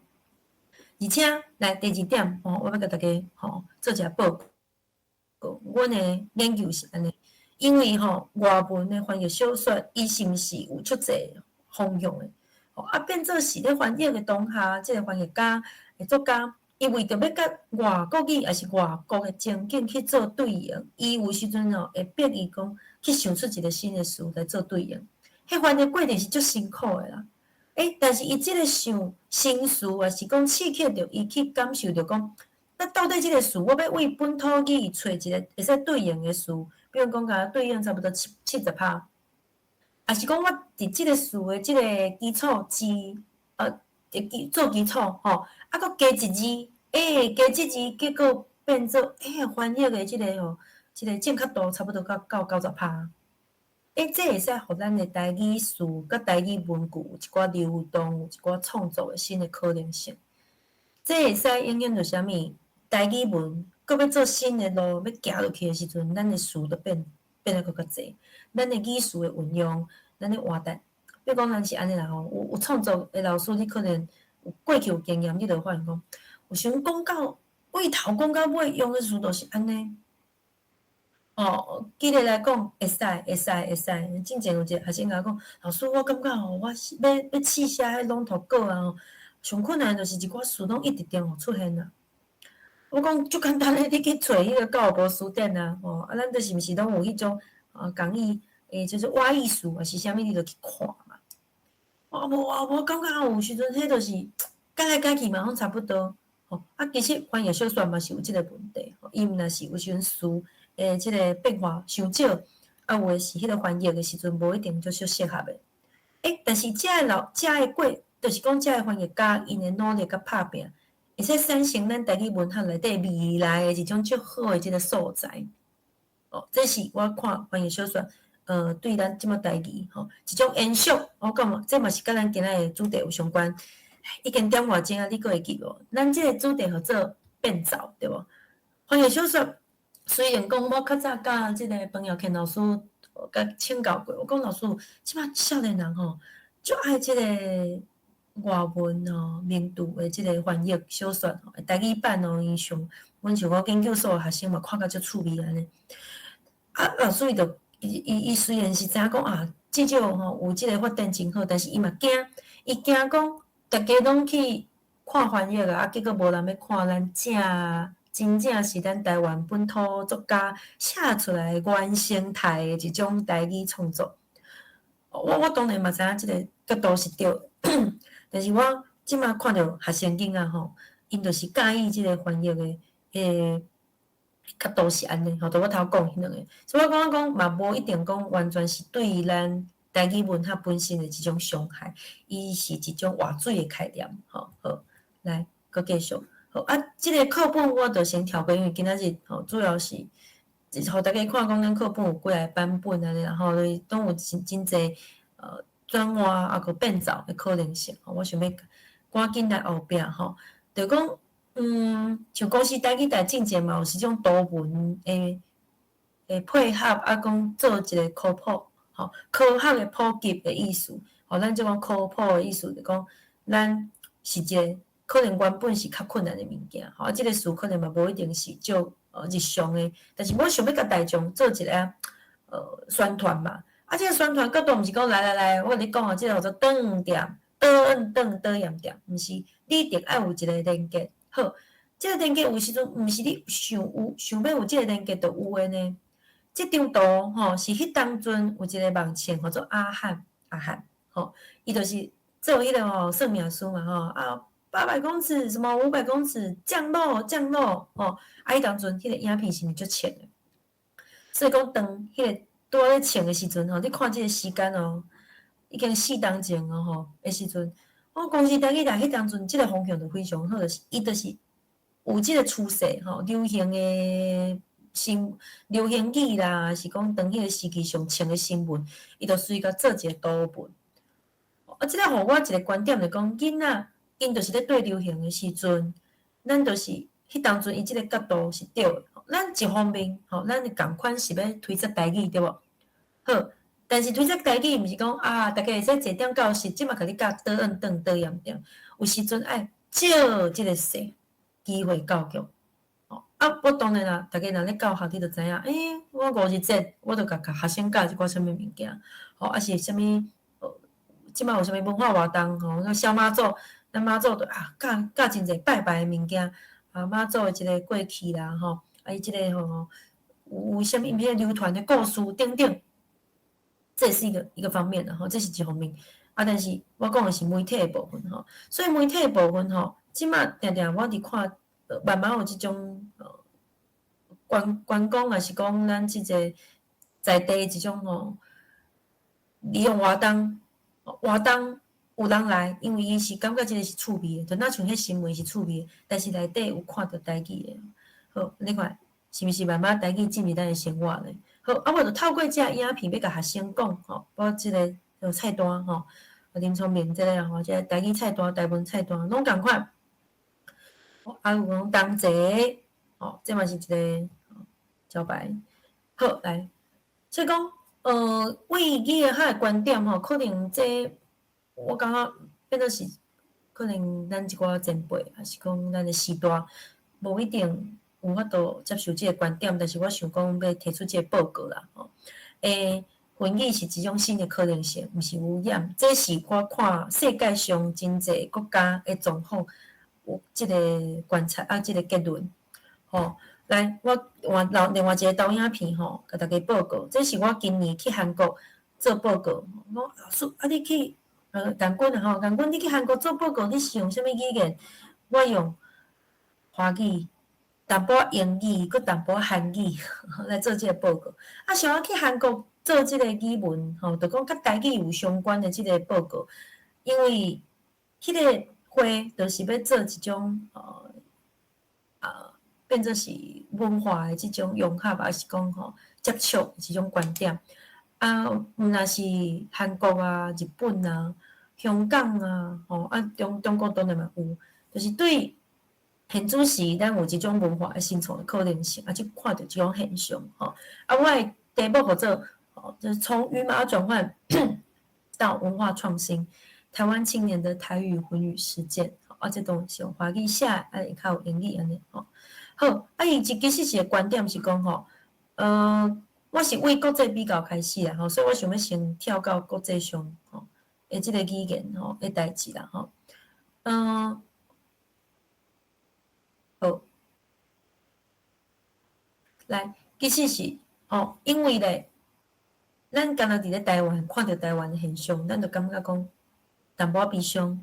而且，來第二點，吼，我欲共大家吼做一下報告。阮的研究是按呢，因為吼外文的翻譯小說，伊是毋是有足濟方向的？吼啊，變做是咧翻譯的當下，這个翻譯家、作家，伊為著欲佮外國語抑是外國的情景去做對應，伊有時陣哦會逼伊講去想出一个新的詞來做對應。彼翻譯過程是足辛苦的啦。欸，但是伊這个想新詞，抑是講刺激著伊去感受著講，那到底這个詞，我欲為本土語揣一个會使對應的詞，比如講共對應差不多70%，抑是講我佇這个詞的這个基礎字，基做基礎吼，啊，閣加一字，欸，加一字，結果變做欸翻譯的這个吼，這个正確度差不多到90%。欸，這會使予咱的台語詞佮台語文句有一寡流動，有一寡創作的新的可能性。這會使影響著啥物？台語文閣欲做新的路，欲行落去的時陣，咱的詞就變得閣較濟。咱的語詞的運用，咱的活動，比如講咱是按呢啦吼，有創作的老師，你可能有過去有經驗，你就會發現講，有時陣講到尾頭講到尾用的詞都是按呢。哦，舉例來講，會使，會使，會使。進前有一个學生共我講，老師，我感覺吼，我是欲試寫彼朗讀稿啊吼，上困難就是一寡詞攏一直重複出現啊。我講足簡單的，你去揣彼个教育部辭典啊，吼，啊，咱就是毋是攏有彼種啊，共義，欸，就是挖意詞抑是啥物，你就去看嘛。啊無啊，我感覺有時陣彼就是改來改去嘛，攏差不多。吼，啊，其實翻譯小說嘛是有這个問題，伊毋若是有時陣詞的這个變化傷少，啊，有的是彼个翻譯的時陣無一定足適合的。欸，但是遮的過，就是講遮的翻譯家𪜶的努力佮拍拚，會使產生咱台語文學內底未來的一種足好的這个素材。哦，這是我看翻譯小說，對咱這馬台語吼一種延續。我感覺這嘛是佮咱今仔的主題有相關。已經點外鐘啊，你閣會記無？咱這个主題號做變奏，對無？翻譯小說雖然講我較早佮這个彭耀謙老師佮請教過，我講老師，這馬少年人吼，足愛這个外文吼名著的這个翻譯小說吼，台語版哦，伊上阮像我研究所的學生嘛，看甲足趣味按呢。啊，老師伊就伊雖然是知影講啊，至少吼有這个發展真好，但是伊嘛驚，伊驚講逐家攏去看翻譯啊，結果無人欲看咱正真正是咱台灣本土作家寫出來原生態的一種台語創作。我當然嘛知影這个角度是對，但是我這馬看著學生囡仔吼，𪜶就是佮意這个翻譯的角度是按呢，吼，就我頭講彼兩个，所以我感覺講嘛無一定講完全是對咱台語文學本身的一種傷害，伊是一種活水的概念，吼，好，來，閣繼續，好啊，這个課本我就先跳過，因為今仔日吼主要是，予大家看講咱課本有幾个版本按呢，然後攏有真濟轉換啊閣變奏的可能性，我想欲趕緊來後壁吼，就講。像公視台語台進前嘛有這種圖文的配合，啊，講做一个科普，吼，科學的普及的意思，吼，咱這講科普的意思，就講咱是一个可能原本是較困難的物件，吼，啊，這個詞可能嘛無一定是足日常的，但是我想欲共大眾做一个宣傳嘛。啊，這個宣傳角度毋是講來來來，我共你講哦，這個叫做轉點、轉轉轉驗點，毋是，你一定愛有一個連結。好，這個連結有時陣毋是你想有想欲有這個連結就有的呢。這張圖吼是彼當陣有一個網站號做阿漢阿漢，吼，伊就是做彼個吼算命師嘛吼啊。800公尺，什麼500公尺降落降落吼，啊！彼當陣彼個影片是毋是足淺的？所以講當彼個拄仔咧穿的時陣吼，你看這個時間哦，已經4點鐘哦吼的時陣，我公司台語台彼當陣這個方向就非常好，就是伊就是有這個趨勢吼，流行的新流行語啦，是講當彼個時期上穿的新聞，伊就隨共做一個圖文。啊，這個予我一個觀點就講，囡仔。𪜶就是咧對流行的時陣，咱就是彼當陣伊這個角度是對的。咱一方面吼，咱仝款是欲推廣台語對無？好，但是推廣台語毋是講啊，逐家會使坐點教室，這馬共你教倒按轉倒驗點。有時陣愛借這個勢機會教育。啊，我當然啦，逐家若咧教學，你就知影，欸，我五日節，我就共共學生教一寡啥物物件，吼，啊是啥物？這馬有啥物文化活動吼？那小媽祖。咱媽祖就啊教教真濟拜拜的物件，啊媽祖的這個過去啦吼，啊伊這個吼有啥物彼個流傳的故事等等，這是一個方面啦吼，這是一方面。啊，但是我講的是媒體的部分吼，所以媒體的部分吼，這馬定定我佇看，慢慢有這種觀觀光，抑是講咱這個在地的這種吼，利用活動活動。有人來，因為伊是感覺這個是趣味的，就若像彼新聞是趣味的，但是內底有看著台語的。好，你看是毋是慢慢台語進入咱的生活咧？好，啊，我就透過這影片欲共學生講吼，我這個菜單吼，林聰明這個吼，這個台語菜單、台文菜單攏仝款。啊，有講同齊，吼，這嘛是一個招牌。好，來，所以講，為語言學的觀點吼，可能這。我感覺變做是可能咱一寡前輩，抑是講咱的時代，無一定有法度接受這個觀點，但是我想講欲提出這個報告啦，吼。欸，混語是一種新的可能性，毋是污染。這是我看世界上真濟國家的狀況有這個觀察啊，這個結論。吼，來，我換另外一個投影片吼，共大家報告。這是我今年去韓國做報告。我老師啊，你去？共阮啊吼，共阮你去韓國做報告，你是用啥物語言？我用華語，淡薄仔英語，閣淡薄仔韓語來做這個報告。啊，像我去韓國做這個語文吼，就講佮台語有相關的這個報告，因為彼個會就是欲做一種變做是文化的這種融合，抑是講吼接觸這種觀點。啊，毋若是韓國啊、日本啊、香港啊，吼啊中國當然嘛有，就是對現主時咱有這種文化的生存的可能性，啊，去看著這種現象，吼。啊，我的題目號做，吼，就是從語碼轉換到文化創新，台灣青年的台語混語實踐，啊，這當是用華語寫，啊，會較有英語按呢，吼。好，啊，伊這其實是個觀點是講吼，我是為國際比較開始啦，吼，所以我想欲先跳到國際上吼的這個語言吼的代誌啦，吼。好，來，其實是吼，因為咧，咱敢若佇咧台灣看著台灣的現象，咱就感覺講淡薄仔悲傷，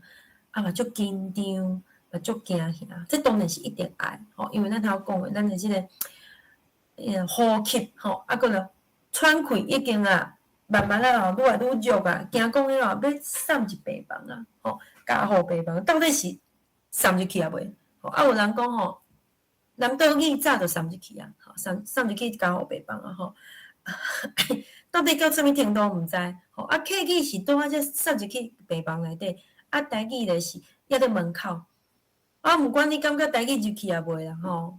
啊嘛足緊張，嘛足驚嚇，這當然是一定愛吼，因為咱頭講的，咱的這個呼吸吼，啊，閣咧喘氣已經啊，慢慢啊吼，愈來愈弱啊，驚講彼個欲送入病房啊，吼，加護病房，到底是送入去抑未？吼，啊，有人講吼，南島語早就送入去啊，吼，送入去加護病房啊，吼，到底到啥物程度毋知，吼，啊，客語是拄仔才送入去病房內底，啊，台語咧是猶佇門口，啊，毋管你感覺台語入去抑未啦，吼，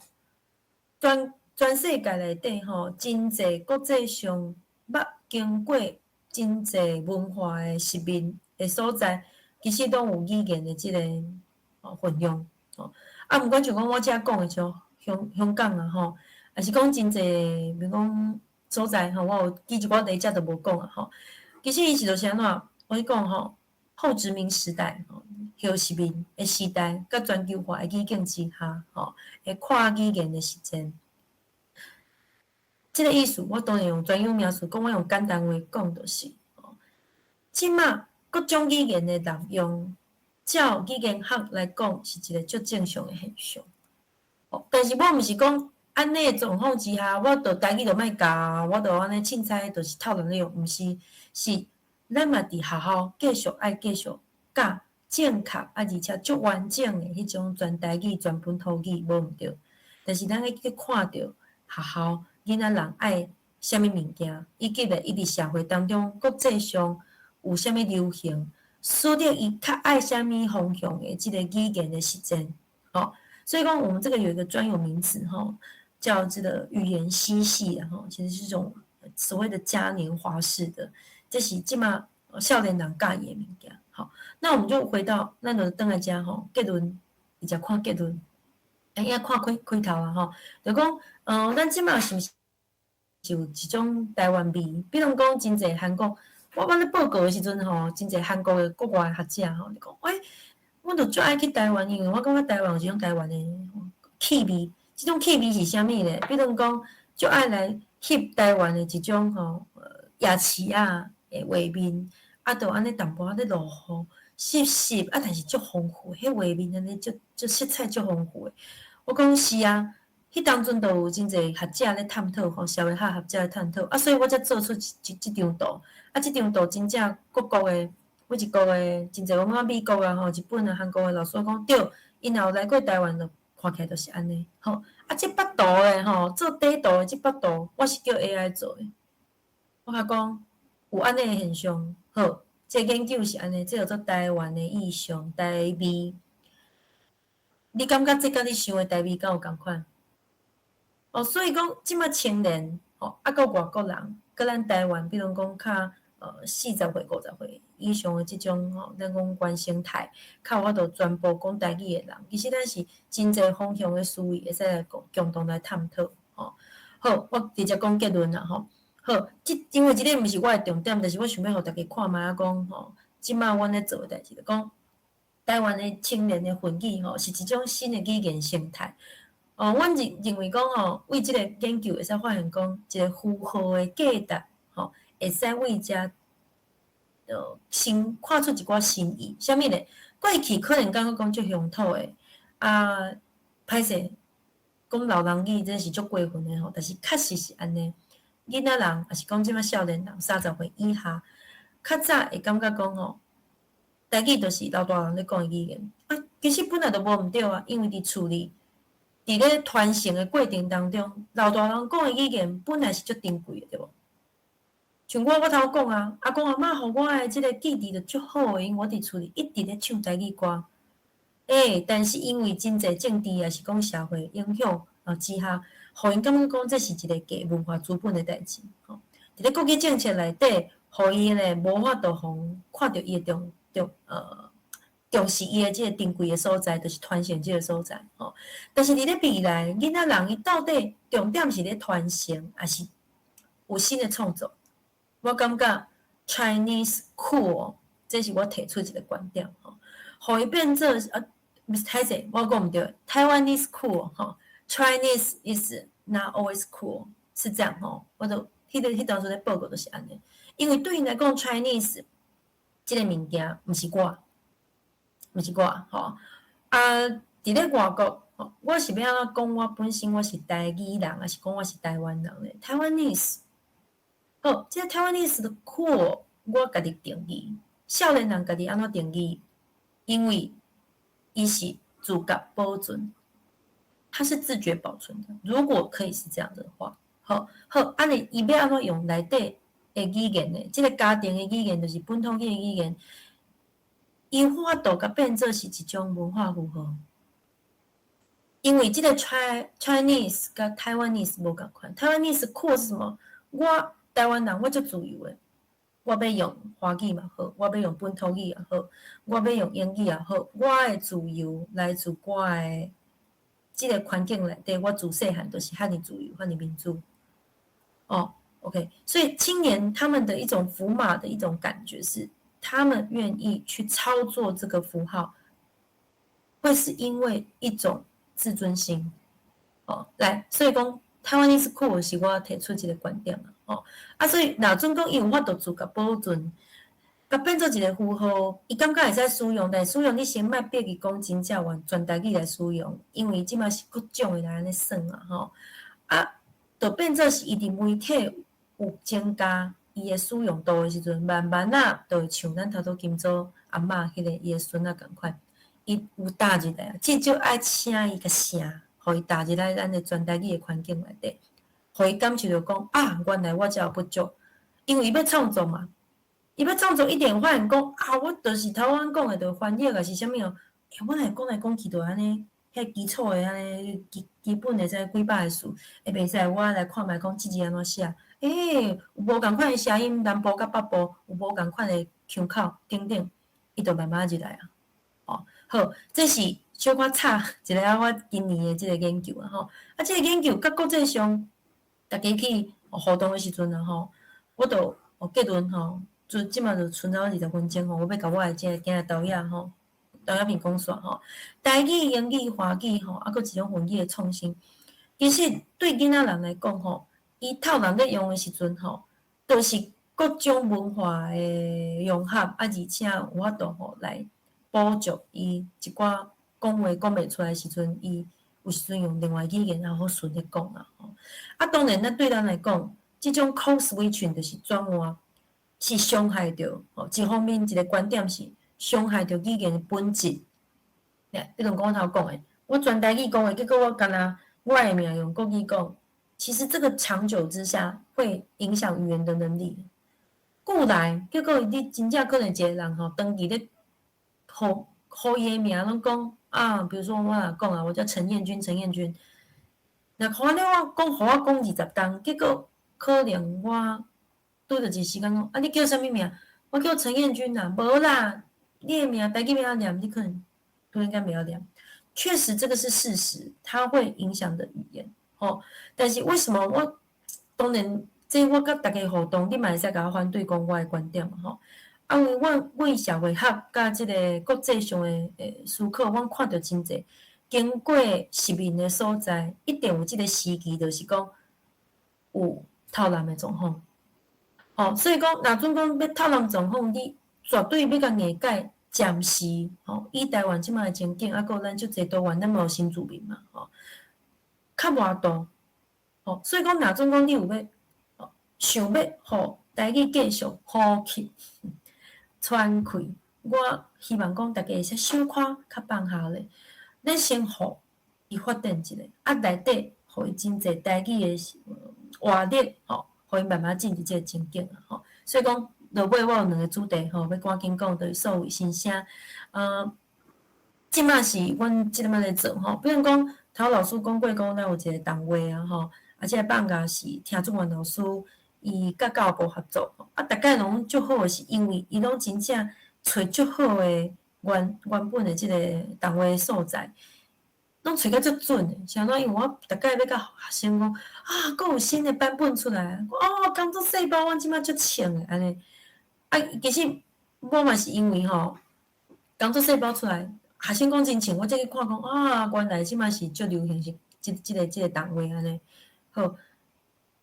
全世界內底吼，真濟國際上捌經過真濟文化的殖民的所在，其實攏有語言的這個哦混用吼。啊，毋管像講我遮講的像香港啊吼，抑是講真濟，比如講所在吼，我有記一寡例子就無講啊吼。其實伊是就是按怎？我咧講吼，後殖民時代吼，後殖民的時代，佮全球化的語境之下吼，會跨語言的實踐。這個意思，我當然用專有名詞講，我用簡單話講就是，吼，這馬各種語言的濫用，照語言學來講，是一個足正常的現象。哦，但是我毋是講按呢的狀況之下，我就台語就莫教，我就按呢凊彩就是透人咧用，毋是，是咱嘛佇學校繼續愛繼續教正確啊，而且足完整的彼種全台語、全本土語，無毋對。但是咱愛去看著學校囡仔人愛啥物物件，以及咧伊佇社會當中國際上有啥物流行，使得伊較愛啥物方向的這個語言的實踐，吼。所以講，我們這個有一個專有名詞，吼，叫這個語言嬉戲啊，吼，其實是這種所謂的嘉年華式的，這是這馬少年人佮意的物件，好，那我們就回到咱就轉來遮吼，結論，直接看結論，欸，抑看開開頭啊，吼，就講，咱這馬是毋是有一種台灣味？比如講，真濟韓國，我咧報告的時陣吼，真濟韓國的國外學者吼，就講，欸，阮就足愛去台灣，因為我感覺台灣有一種台灣的氣味，這種氣味是啥物咧？比如講，足愛來翕台灣的一種吼，夜市仔的畫面，啊，就按呢淡薄仔咧落雨，濕濕啊，但是足豐富，彼畫面按呢足足色彩足豐富的。我講是啊，彼當陣就有真濟學者咧探討吼，社會學學者咧探討，啊，所以我才做出這張圖，啊，這張圖真正各國的。每一國的真濟，我感覺美國啊、吼日本啊、韓國的老師講對，𪜶若有來過台灣，就看起來就是按呢，吼。啊，這幅圖的吼，做底圖的這幅圖，我是叫 AI 做的。我共講有按呢的現象，好，這個研究是按呢，這叫做台灣的意象、台味。你感覺這佮你想的台味敢有仝款？哦，所以講這馬青年，吼，啊，閣外國人，佮咱台灣，比如講較40歲、50歲以上的這種吼，咱講原生態，較有法度傳播講台語的人，其實咱是真濟方向的思維會使來共同來探討，吼。好，我直接講結論啦，吼。好，這因為這个毋是我的重點，但是我想欲予大家看覓仔講吼，這馬阮咧做的代誌，就講台灣的青年的混語吼，是一種新的語言生態。哦，阮認為講吼，為這個研究會使發現講，一個符號的價值，吼，會使為遮新看出一寡新意。啥物咧？過去可能感覺講足鄉土的，啊，歹勢講老人語，這是足過分的吼。但是確實是按呢，囡仔人，抑是講這馬少年人，30歲以下，較早會感覺講吼，台語就是老大人咧講的語言。啊，其實本來就無毋對啊，因為佇厝裡，佇咧傳承的過程當中，老大人講的語言本來是足珍貴的，對無？像我，我頭講啊，阿公阿嬤予我的這個記憶就足好的，因為我佇厝裡一直咧唱台語歌。欸，但是因為真濟政治抑是講社會影響啊之下，予𪜶感覺講這是一個假文化資本的代誌。吼，佇咧國語政策內底，予伊咧無法度予看著伊的重視伊的這個珍貴的所在，就是傳承這個所在。吼，但是佇咧未來，囡仔人伊到底重點是咧傳承，抑是有新的創作？我感覺 Chinese cool，這是我提出一個觀點吼，予伊變做啊，毋是歹勢，我講毋對，Taiwanese cool 吼，Chinese is not always cool，是這樣吼，我就彼當初咧報告就是按呢，因為對𪜶來講，Chinese 這個物件毋是我，毋是我吼，啊，佇咧外國，我是欲按怎講？我本身我是台語人，抑是講我是台灣人咧？Taiwanese。好，這個 Taiwanese 的 cool，我家己定義，少年人家己按怎定義？因為伊是自覺保存，它是自覺保存的。如果可以是這樣的話，好，好，按呢伊欲按怎用內底的語言呢？這個家庭的語言就是本土語的語言，伊有法度共變做是一種文化符號。因為這個 Chinese 佮 Taiwanese 無仝款，Taiwanese cool 是什麼？我台灣人，我足自由的，我欲用華語嘛好，我欲用本土語也好，我欲用英語也好，我的自由來自我的這个環境內底，我自細漢就是遐爾自由，遐爾民主。哦，OK，所以青年他們的一種符碼的一種感覺是，他們願意去操作這個符號，會是因為一種自尊心。哦，來，所以講台灣 is cool 是我提出這個觀點嘛。哦，啊，所以若準講伊有法度自共保存，共變做一個符號，伊感覺會使使用，但使用你先莫逼伊講真正完全台語來使用，因為這馬是各種的來按呢耍啊吼，啊，就變做是伊佇媒體有增加伊的使用度的時陣，慢慢仔就會像咱頭拄金祖阿嬤彼個伊的孫仔仝款，伊有踏入來啊，至少愛請伊共聲，予伊踏入來咱的全台語的環境內底。予伊感受著講啊，原來我遮有不足，因為伊欲創作嘛，伊欲創作一定發現講啊，我就是頭拄講的，就翻譯抑是啥物哦，欸，我若講來講去就按呢，遐基礎的按呢基本的這幾百个詞，欸，袂使，我來看覓講這字按怎寫，欸，有無仝款的聲音，南部佮北部有無仝款的腔口等等，伊就慢慢入來啊。哦，好，這是小可插一个我今年的這个研究啊吼，啊，這个研究佮國際上。大家去互動的時陣啊吼，我就結論吼，就這馬就賰了20分鐘吼，我欲共我的這个囝仔導演吼，導演片講煞吼，台語、英語、華語吼，啊，閣一種混語的創新，其實對囡仔人來講吼，伊透人咧用的時陣吼，就是各種文化的融合，啊，而且有法度吼來補足伊一寡講話講袂出來的時陣，伊有時陣用另外語言也好順咧講啊吼。啊，當然咱對咱來講，這種 code switching 就是轉換，是傷害著吼。一方面一個觀點是傷害著語言的本質。比如講我頭講的，我全台語講的，結果我干焦我的名用國語講，其實這個長久之下會影響語言的能力。久來，結果你真正可能一個人吼，長期咧，予予伊的名攏講啊，比如說我若講啊，我叫陳彥君，陳彥君。若反正我講，予我講20冬，結果可能我拄著一個時間講，啊，你叫啥物名？我叫陳彥君啦，無啦，你的名台語名念，你可能突然間袂曉念。確實，這個是事實，它會影響的語言。吼，但是為什麼我當然，這我佮大家互動，你嘛會使共我反對講我的觀點嘛吼。啊，因為阮為社會學佮這個國際上的思考，阮看著真濟，經過殖民的所在，一定有這個時期，就是講有透濫的狀況。吼，所以講，若準講欲透濫狀況，你絕對欲共硬改，暫時吼，以台灣這馬的情景，啊，閣咱足濟多元，咱嘛有新住民嘛，吼，較無法度。吼，所以講，若準講你有欲想欲予台語繼續呼吸、喘氣，我希望講大家會使小可較放下咧，咱先予伊發展一下，啊，內底予伊真濟台語的活力，吼，予伊慢慢進入這個情景啊，吼。所以講，落尾我有兩個主題吼，欲趕緊講，就是數位新聲。這馬是阮這擺咧做吼，比如講，頭老師講過講，咱有一個動畫啊，吼，啊，這個放假是聽主任老師伊佮教育部合作，啊，逐擺攏足好的是因為伊攏真正揣足好的原本的這個動畫素材，攏揣甲足準的，是按怎？因為我逐擺欲佮學生講，啊，閣有新的版本出來啊，哦，工作細胞阮這馬足穿的按呢，啊，其實我嘛是因為吼，工作細胞出來，學生講真穿，我才去看講，啊，原來這馬是足流行是這個動畫按呢，好，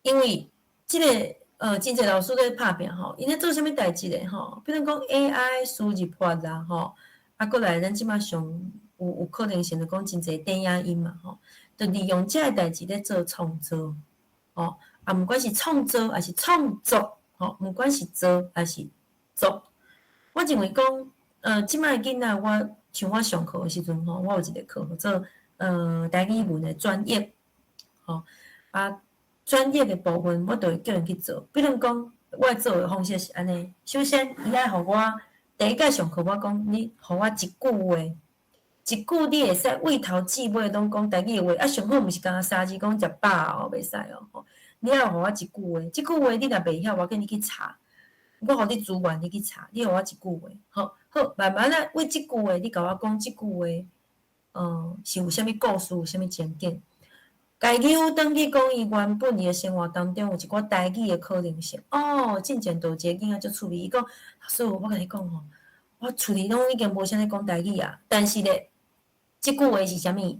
因為這個真濟老師咧拍拚吼，𪜶咧做啥物代誌咧吼？比如講 AI 輸入法啦吼，啊，閣來咱這馬上有可能性就講真濟電影音嘛吼，就利用這個代誌咧做創作，吼，啊，毋管是創作抑是創作，吼，毋管是做抑是作，我認為講，這擺的囡仔，我像我上課的時陣吼，我有一個課叫做台語文的轉譯，吼，啊，轉譯的部分我就會叫𪜶去做。比如講，我做的方式是按呢：首先，伊愛予我第一擺上課，我講你予我一句話，一句你會使對頭至尾攏講台語的話，啊，上好毋是干焦三字講食飽哦，袂使哦，吼，你愛予我一句話，這句話你若袂曉，我叫你去查。我予你資源，你去查，你予我一句話，吼，好，慢慢仔為這句話，你共我講這句話，是有啥物故事，有啥物情景？共伊轉去講伊原本伊的生活當中有一寡台語的可能性。哦，進前就有一個囡仔足趣味，伊講，老師，我共你講吼，我厝裡攏已經無啥咧講台語啊，但是咧，這句話是啥物？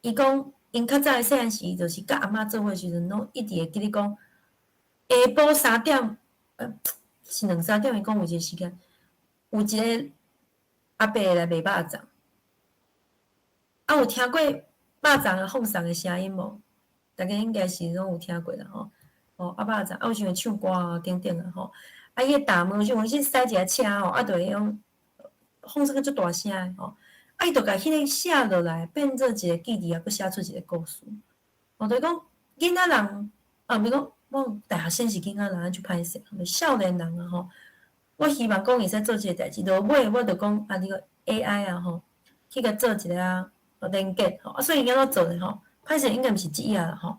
伊講，𪜶較早細漢時，就是佮阿嬤做伙時陣，攏一直會記咧講，下晡3點，是兩三點，伊講有一個時間，有一個阿伯來賣肉粽。啊，有聽過肉粽的放送的聲音無？大家應該是攏有聽過啦吼。哦，啊肉粽，啊有時會唱歌啊等等啊吼。啊，伊個大門就去駛一个車吼，啊，就會用放聲閣足大聲的吼。啊，伊就共彼個寫落來，變做一個記憶，啊，閣寫出一個故事。哦，就是講囡仔人，啊，毋是講我大學生是囡仔人，就歹勢，少年人啊吼。我希望講會使做這個代誌，落尾我就講啊，你個 AI 啊吼，去共做一個啊連結吼，啊，所以𪜶按怎做的吼？歹勢應該毋是這頁啦吼。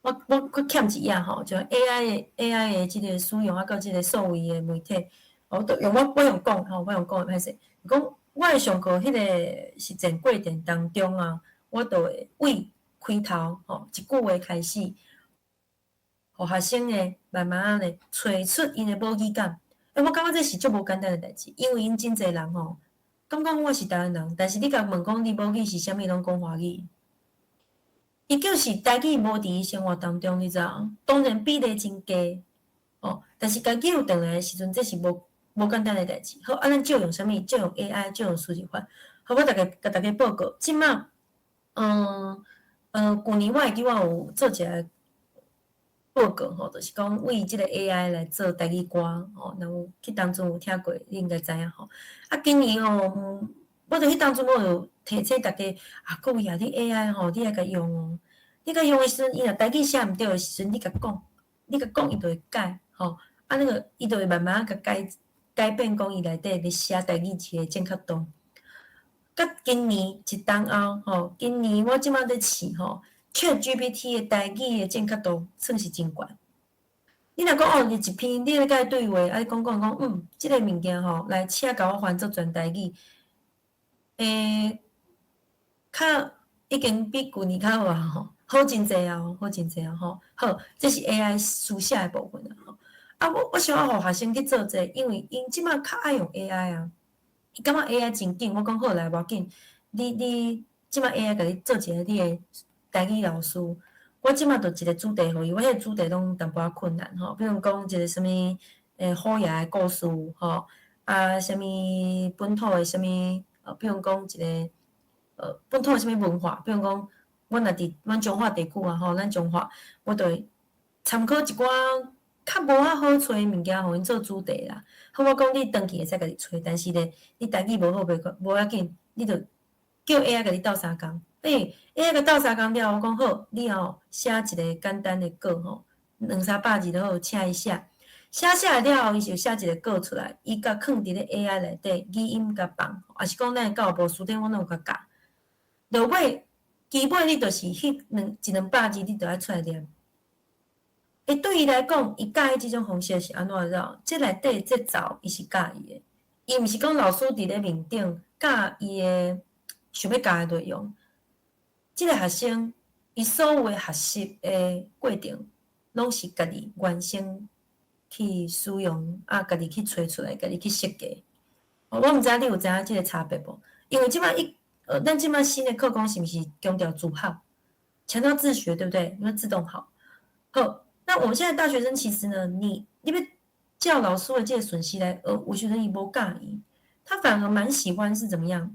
我閣欠一頁吼，就 AI 的這個使用啊，佮這個數位的媒體，我都用我用講吼，我用講的歹勢，講我的上課彼個實踐過程當中啊，我就會為開頭吼一句話開始，予學生的慢慢仔咧揣出𪜶的母語感。欸，我感覺這是足無簡單的代誌，因為𪜶真濟人吼，感覺我是台灣人，但是你共問講你母語是啥物，攏講華語。伊就是台語無佇伊生活當中，你知無？當然比例真低，哦，但是共救轉來的時陣，這是無簡單的代誌。好，啊，咱借用啥物？借用 AI，借用輸入法。好，我共大家報告，這馬，舊年我會記我有做一個報告吼，就是講為這個 AI 來做台語歌吼，若有去當陣有聽過，你應該知影吼。啊，今年吼，我著彼當陣我有提醒大家，啊，各位啊，你 AI 吼，你愛共用哦。你共用的時陣，伊若台語寫毋對的時陣，你共講，你共講，伊就會改吼。啊，那個伊就會慢慢仔共改改變，講伊內底咧寫台語字的正確度。佮今年一冬後吼，今年我這馬咧試吼，ChatGPT 的台語的正確度算是真懸。你若講哦，你一篇你咧共伊對話，啊，你講講講，這個物件吼，來請共我翻做全台語，較已經比舊年較好啊吼，好真濟啊，好真濟啊吼。好，這是 AI 書寫的部分啊吼。啊，我想欲予學生去做這個，因為𪜶這馬較愛用 AI 啊，伊感覺 AI 真緊，我講好來無要緊，你這馬 AI 共你做一個你的台語老師，我這馬就一個主題予伊，我彼個主題攏淡薄仔困難吼，比如講一個啥物虎爺的故事吼，啊，啥物本土的啥物，比如講一個本土的啥物文化，比如講，阮若佇阮彰化地區啊吼，咱彰化，我就會參考一寡較無遐好揣的物件，予𪜶做主題啦。好，我講你轉去會使家己揣，但是咧，你台語無好袂無要緊，你就叫 AI 共你鬥相共。欸，AI 共鬥相共了，我講好，你吼寫一個簡單的稿吼，兩三百字就好，請伊寫。寫寫了後，伊就寫一個稿出來，伊共囥佇咧 AI 內底，語音共放，抑是講咱的教育部辭典，我攏有共教。落尾，基本你就是彼兩一兩百字，你就愛出來念。欸，對伊來講，伊佮意這種方式是按怎知無？這內底節奏，伊是佮意的。伊毋是講老師佇咧面頂教伊的想欲教的內容。這個學生，伊所有的學習的過程，攏是家己原生去使用，啊，家己去揣出來，家己去設計。我毋知你有知影這個差別無？因為這馬一，咱這馬新的課綱是毋是強調自學，強調自學，對不對？因為自動好。好，那我們現在大學生其實呢，你欲照老師的這個順序來，有時陣伊無佮意，他反而蠻喜歡是怎麼樣？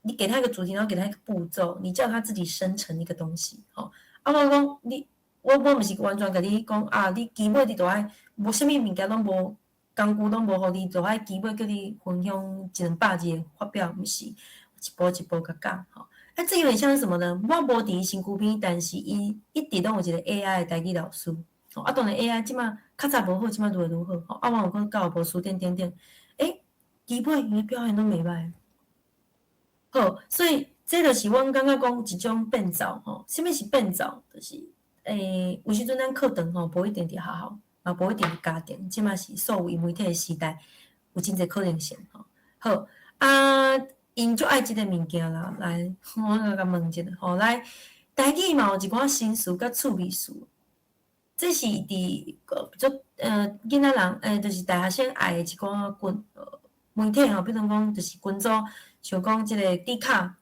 你給他一個主題，然後給他一個步驟，你叫他自己生成一個東西，吼。啊，我講你，我毋是完全共你講啊，你基本你都愛無啥物物件攏無，工具攏無予你，就愛基本叫你分享一兩百字的發表，毋是，一步一步共教，吼。啊，這有點像是什麼呢？我無佇伊身軀邊，但是伊一直攏有一個 AI 的台語老師，吼。啊，當然 AI 這馬較早無好，這馬愈來愈好，吼。啊，我有講教育部辭典等等，欸，基本伊表現攏袂䆀。好，所以這就是阮感覺講一種變奏吼。啥物是變奏？就是，有時陣咱課堂吼無一定佇學校，嘛無一定是家庭，這馬是數位媒體的時代，有真濟可能性吼。好，啊，𪜶足愛這个物件啦，來，我來共問一下吼，來，台語嘛有一寡新詞佮趣味詞，這是佇個足囡仔人，就是大學生愛的一寡群媒體吼，比如講就是群組，像講這个 Dcard，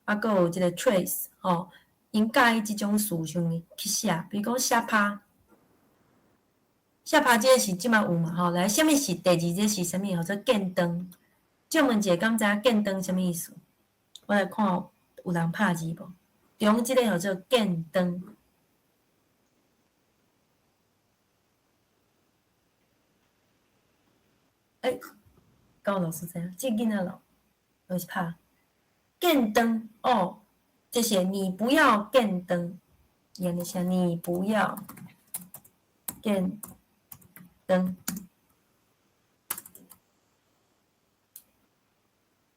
啊，閣有這个 Threads 吼，𪜶佮意這種詞想去寫，比如講寫拍，寫拍這个是這馬有嘛吼，來，啥物是第二個是啥物？號做見斷。借問一下，敢知影見斷啥物意思？我來看有人拍字無？中這個號做見斷。欸，敢有老師知影？這囡仔咯，就是拍見斷哦，這是你不要見斷，伊按呢寫，你不要見斷。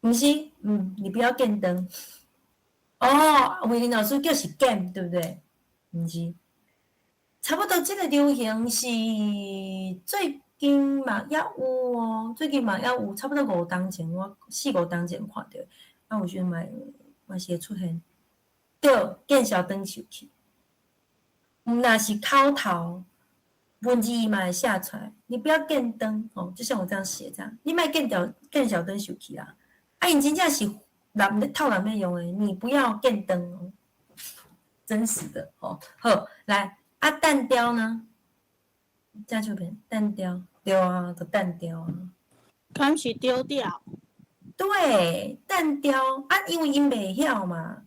毋是，你不要見斷。哦，慧玲老師叫是 game，對不對？毋是，差不多這個流行是最近嘛猶有哦，最近嘛猶有，差不多五冬前，我四五冬前看著，啊有時陣嘛嘛是會出現。對，見笑轉受氣，毋若是口頭文字伊嘛會寫出來，你不要見斷哦，就像我這樣寫這樣，你莫見掉見笑轉受氣啦。啊，𪜶真正是人咧透人咧用的，你不要見斷哦，真實的哦。好，來啊，單調呢？加這邊單調，對啊，就單調啊。敢是丟掉？對，單調啊，因為𪜶袂曉嘛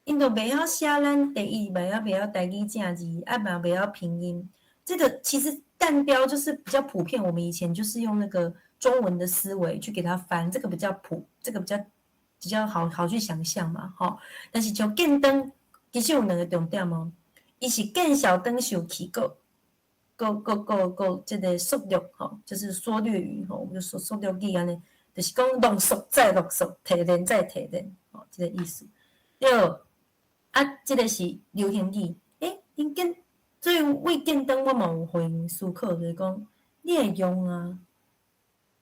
，𪜶就袂曉寫咱第一，袂曉台語正字，啊嘛袂曉拼音。這個其實單調就是比較普遍，我們以前就是用那個中文的思維去給它翻，這個比較普，這個比較好去想象嘛，吼。但是像見斷，其實有兩個重點哦，伊是見小轉受氣，閣閣閣閣閣這個縮略吼，就是縮略語吼，我們就說縮略語按呢，就是講濃縮再濃縮，提煉再提煉，吼，這個意思。對，啊，這個是流行語，欸，𪜶見，所以為見斷我嘛有予𪜶思考，就是講你會用啊。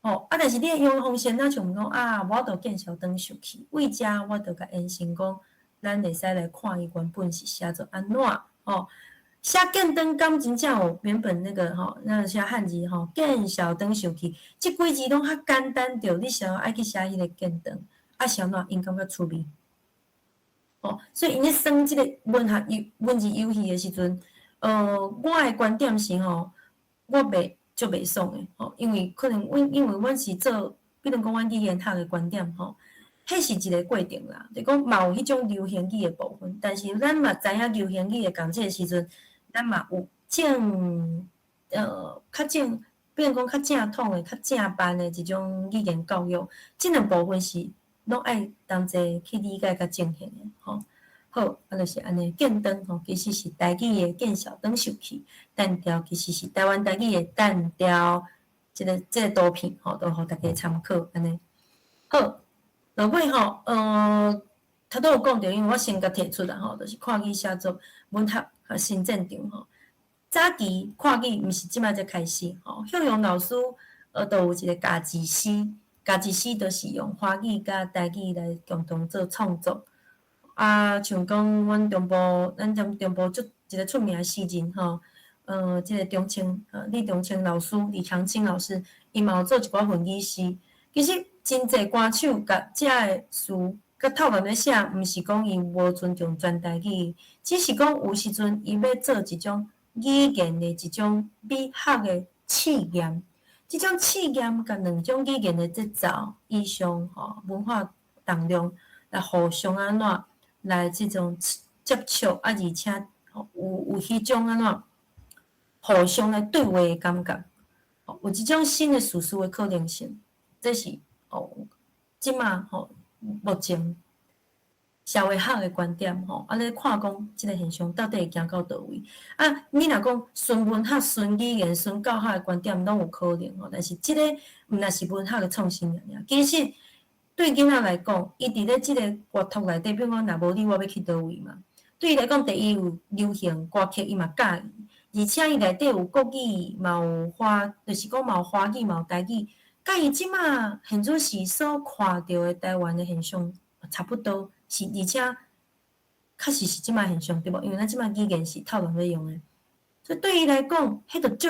吼，啊，但是你的用方式，若像講啊，無法度見小轉受氣，為遮我就共延伸講，咱會使來看伊原本是寫做按怎吼。寫見斷敢真正有原本那個吼，那寫漢字吼，見小轉受氣，這幾字攏較簡單著，你想愛去寫彼個見斷，啊是按怎？𪜶感覺趣味。吼，所以𪜶咧耍這個文學遊文字遊戲的時陣，我的觀點是吼，我袂足袂爽的吼，因為可能阮因為阮是做，比如講阮語言學的觀點吼，彼是一個過程啦，就講嘛有彼種流行語的部分，但是咱嘛知影流行語的講這個時陣，咱嘛有正較正，比如講較正統的、較正範的一種語言教育，這兩部分是攏愛同齊去理解佮進行的吼。好，啊，就是按呢，見斷吼，其實是台語的見小轉受氣，單調其實是台灣台語的單調，這個圖片吼，都予大家參考按呢。好，落尾吼，頭拄有講著，因為我先共提出來吼，就是跨語寫作文學佮新戰場吼。早期跨語毋是這擺才開始吼，向陽老師都有一個家字詩，家字詩就是用華語佮台語來共同做創作。啊，像講阮中部，咱中部足一個出名的詩人吼，這個長青，李長青老師，李長青老師，伊嘛有做一寡混語詩。其實真濟歌手共遮的詞，佮透人咧寫，毋是講伊無尊重全台語，只是講有時陣伊欲做一種語言的一種美學的試驗。這種試驗共兩種語言的節奏、意象吼、文化重量來互相按怎來這種接觸，啊，而且有彼種按怎互相來對話的感覺，有這種新的敘事的可能性，這是哦，這馬吼目前社會學的觀點吼，啊，咧看講這個現象到底會行到佗位？啊，你若講純文學、純語言、純教學的觀點攏有可能吼，但是這個毋若是文學的創新爾爾。其實對囡仔來講，伊佇咧這個閱讀內底，比如講，若無你，我欲去佗位嘛？對伊來講，第一有流行歌曲，伊嘛佮意；而且伊內底有國語，嘛有華，就是講嘛有華語，嘛有台語，佮伊這馬現做是所看著的台灣的現象差不多，是而且確實是這馬現象，對無？因為咱這馬語言是透人咧用的，所以對伊來講，彼就足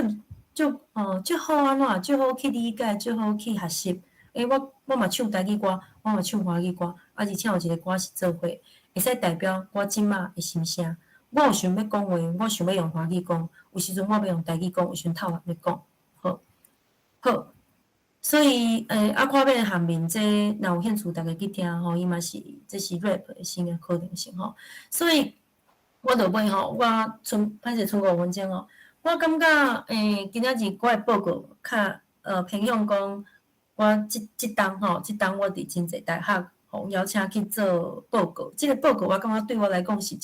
足哦，足好按怎，足好去理解，足好去學習。欸，我嘛唱台語歌，我嘛唱華語歌，啊，而且有一個歌是做伙，會使代表我這馬的心聲。我有想欲講話，我想欲用華語講，有時陣我欲用台語講，有時陣透人咧講，好，好。所以，啊，看欲下面這若有興趣，逐家去聽吼，伊嘛是這是 rap 的新的可能性吼。所以，我落尾吼，我賰歹勢賰5分鐘哦。我感覺，今仔日我的報告較偏向講，我這這冬吼，這冬我佇真濟大學予邀請去做報告。這個報告我感覺對我來講是一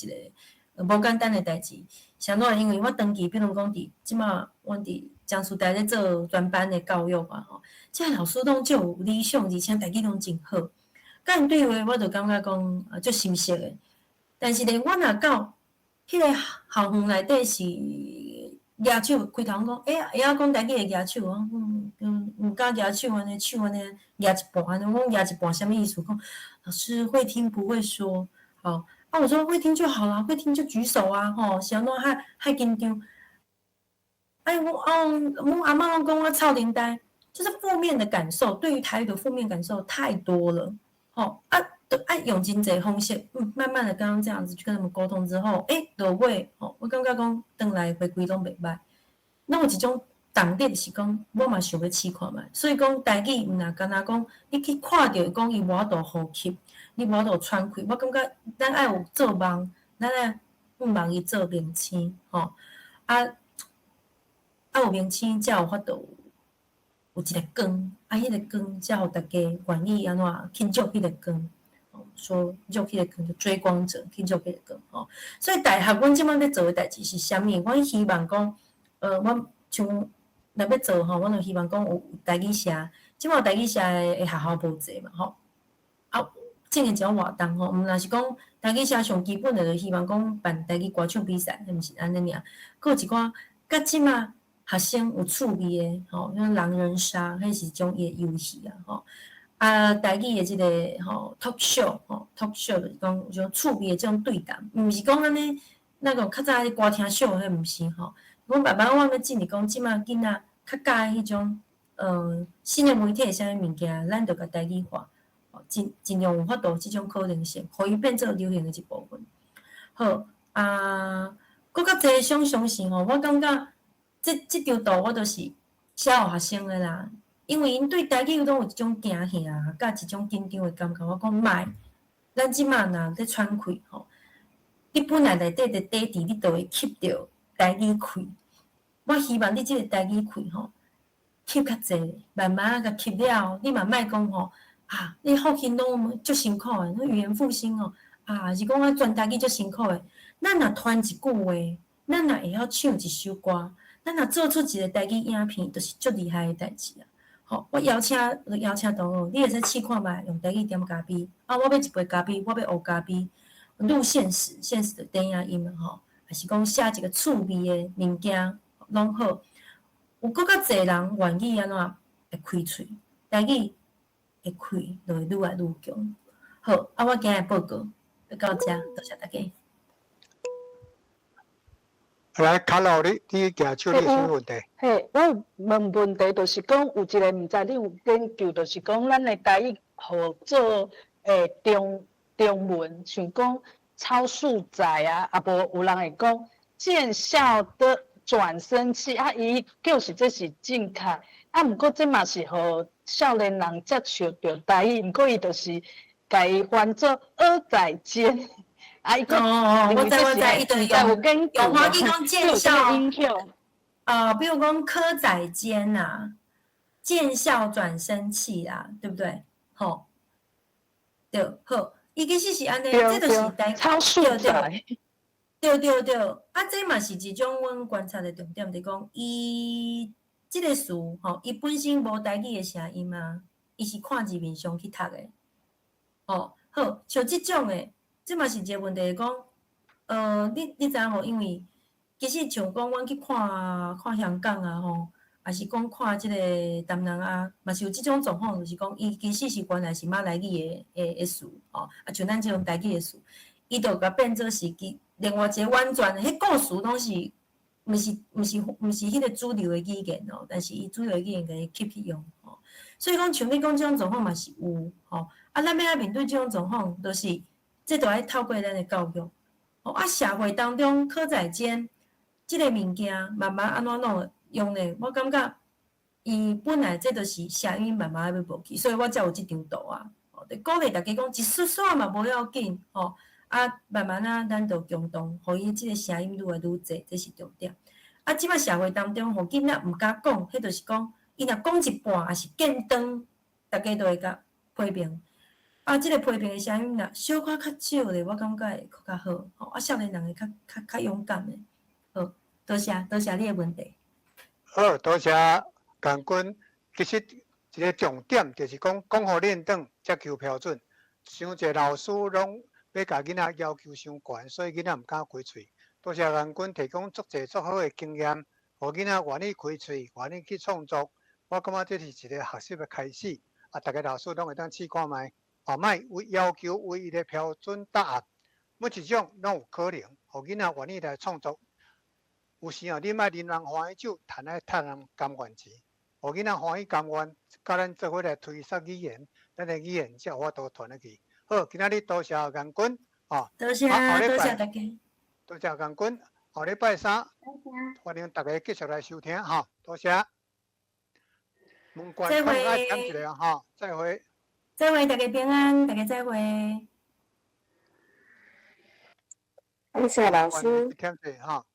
個無簡單的代誌。是按怎？因為我長期，比如講佇這馬，阮佇江蘇大咧做專班的教育啊吼，這老師攏足有理想，而且台語攏真好。佮𪜶對話，我就感覺講足心適的。但是咧，我若到彼個校園內底是舉手，開頭講，欸，會曉講台語的舉手，我講毋敢舉手按呢，手按呢舉一半按呢，我講舉一半啥物意思？講老師會聽不會說，好，啊，我說會聽就好啦，會聽就舉手啊，吼，是按怎遐遐緊張？哎，我哦，阮阿嬤攏講我臭奶呆，就是負面的感受，對於台語的負面感受太多了，吼，啊，都愛用真濟方式，慢慢的剛剛這樣子去跟他們溝通之後，欸，落尾吼，我感覺講轉來回歸攏袂䆀，攏有一種動力是講，我嘛想欲試看覓，所以講台語毋若干焦講，你去看著講伊無法度呼吸，你無法度喘氣，我感覺咱愛有做夢，咱愛向望伊做明星，吼，啊。啊，有明星才有法度有一個光，啊，彼個光才予大家願意按怎去著彼個光，說著彼個光，就追光者去著彼個光吼。所以大學阮這擺咧做的代誌是啥物？阮希望講，阮像若欲做吼，阮就希望講有台語社，這擺台語社的學校無濟嘛吼。啊，進行一種活動吼，毋但是講台語社上基本的，就希望講辦台語歌唱比賽，毋是按呢爾，閣有一寡佮這擺學生有趣味的吼，像狼人殺，彼是一種伊的遊戲啊吼。啊，台語的這個吼 talk show 吼 talk show 就是講有種趣味的這種對談，毋是講按呢那種較早的歌廳秀，彼毋是吼。阮慢慢我欲進入講，這擺囡仔較佮意彼種新的媒體的啥物物件，咱就共台語化，盡盡量有法度這種可能性，予伊變做流行的一部分。好啊，閣較濟想相信吼，我感覺。這這張圖我就是寫予學生的啦，因為𪜶對台語攏有一種驚嚇，佮一種緊張的感覺。我講莫，咱這馬若咧喘氣吼，你本來內底的底底，你就會吸著台語氣。我希望你這個台語氣吼，吸較濟，慢慢仔共吸了，你嘛莫講吼，啊，你復興攏足辛苦的，語言復興吼，啊，是講啊全台語足辛苦的。咱若傳一句話，咱若會曉唱一首歌，咱若做出一個台語影片，就是足厲害的代誌啊！吼，我邀請邀請同學，你會使試看覓，用台語點咖啡。啊，我欲一杯咖啡，我欲烏咖啡。錄現實，現實的電影音嘛吼，還是講寫一個趣味的物件，攏好。有閣較濟人願意按怎會開喙，台語的氣就會愈來愈強。好，啊，我今日報告就到遮，多謝大家。來，卡老，你舉手，你有啥物問題？嘿，我有問問題，就是講有一個毋知你有研究，就是講咱的台語號做中中文，像講超速仔啊，啊無有人會講見笑的轉身器啊，伊就是這是正確，啊，毋過這嘛是予少年人接受著台語，毋過伊就是共伊翻做蚵仔煎。啊！哦，我知我知，伊就是用用華語講見笑，啊，比如講蚵仔煎啊，見笑轉身器啊，對不對？吼，對，好，伊其實是按呢，這就是台超速仔，對對對，啊，這嘛是一種阮觀察的重點，就是講伊這個詞吼，伊本身無台語的聲音啊，伊是看字面上去讀的，哦，好，像這種的。這嘛是一個問題，講，你知影無？因為其實像講，阮去看看香港啊吼，抑是講看這個東南亞，嘛是有這種狀況，就是講伊其實是原來是馬來語的詞吼，啊像咱這種台語的詞，伊就共變做是其另外一個完全，彼故事攏是毋是彼個主流的語言哦，但是伊主流語言共伊吸去用吼，所以講像你講這種狀況嘛是有吼，啊，咱欲按怎面對這種狀況，就是這都愛透過咱的教育，吼啊，社會當中可再見這個物件慢慢按怎弄用咧，我感覺伊本來這就是聲音慢慢欲無去，所以我才有這張圖啊，吼，就鼓勵大家講一絲絲嘛無要緊吼，啊，慢慢啊，咱就共同，予伊這個聲音愈來愈濟，這是重點。啊，這擺社會當中，予囡仔毋敢講，彼就是講，伊若講一半，抑是見斷，大家都會共批評。啊，這個批評的聲音若小可較少咧，我感覺會閣較好。吼，啊，少年人會較較較勇敢的。好，多謝，多謝你的問題。好，多謝雁君。其實一個重點就是講，講予恁轉才求標準。傷濟老師攏欲共囡仔要求傷懸，所以囡仔毋敢開喙。多謝雁君提供足濟足好的經驗，予囡仔願意開喙，願意去創作。我感覺這是一個學習的開始。啊，逐个老師攏會當試看覓，啊，莫為要求唯一的標準答案，每一種攏有可能，予囡仔願意來創作。有時候你莫啉人歡喜酒，趁愛趁人甘願錢，予囡仔歡喜甘願，佮咱做伙來推捒語言，咱的語言才有法度傳落去。好，今仔日多謝雁君，哦，多謝，多謝大家。多謝雁君，後禮拜三歡迎大家繼續來收聽，吼，多謝。再會。點一下吼，再會。再會，大家平安，大家再會。謝謝老師。點一下吼。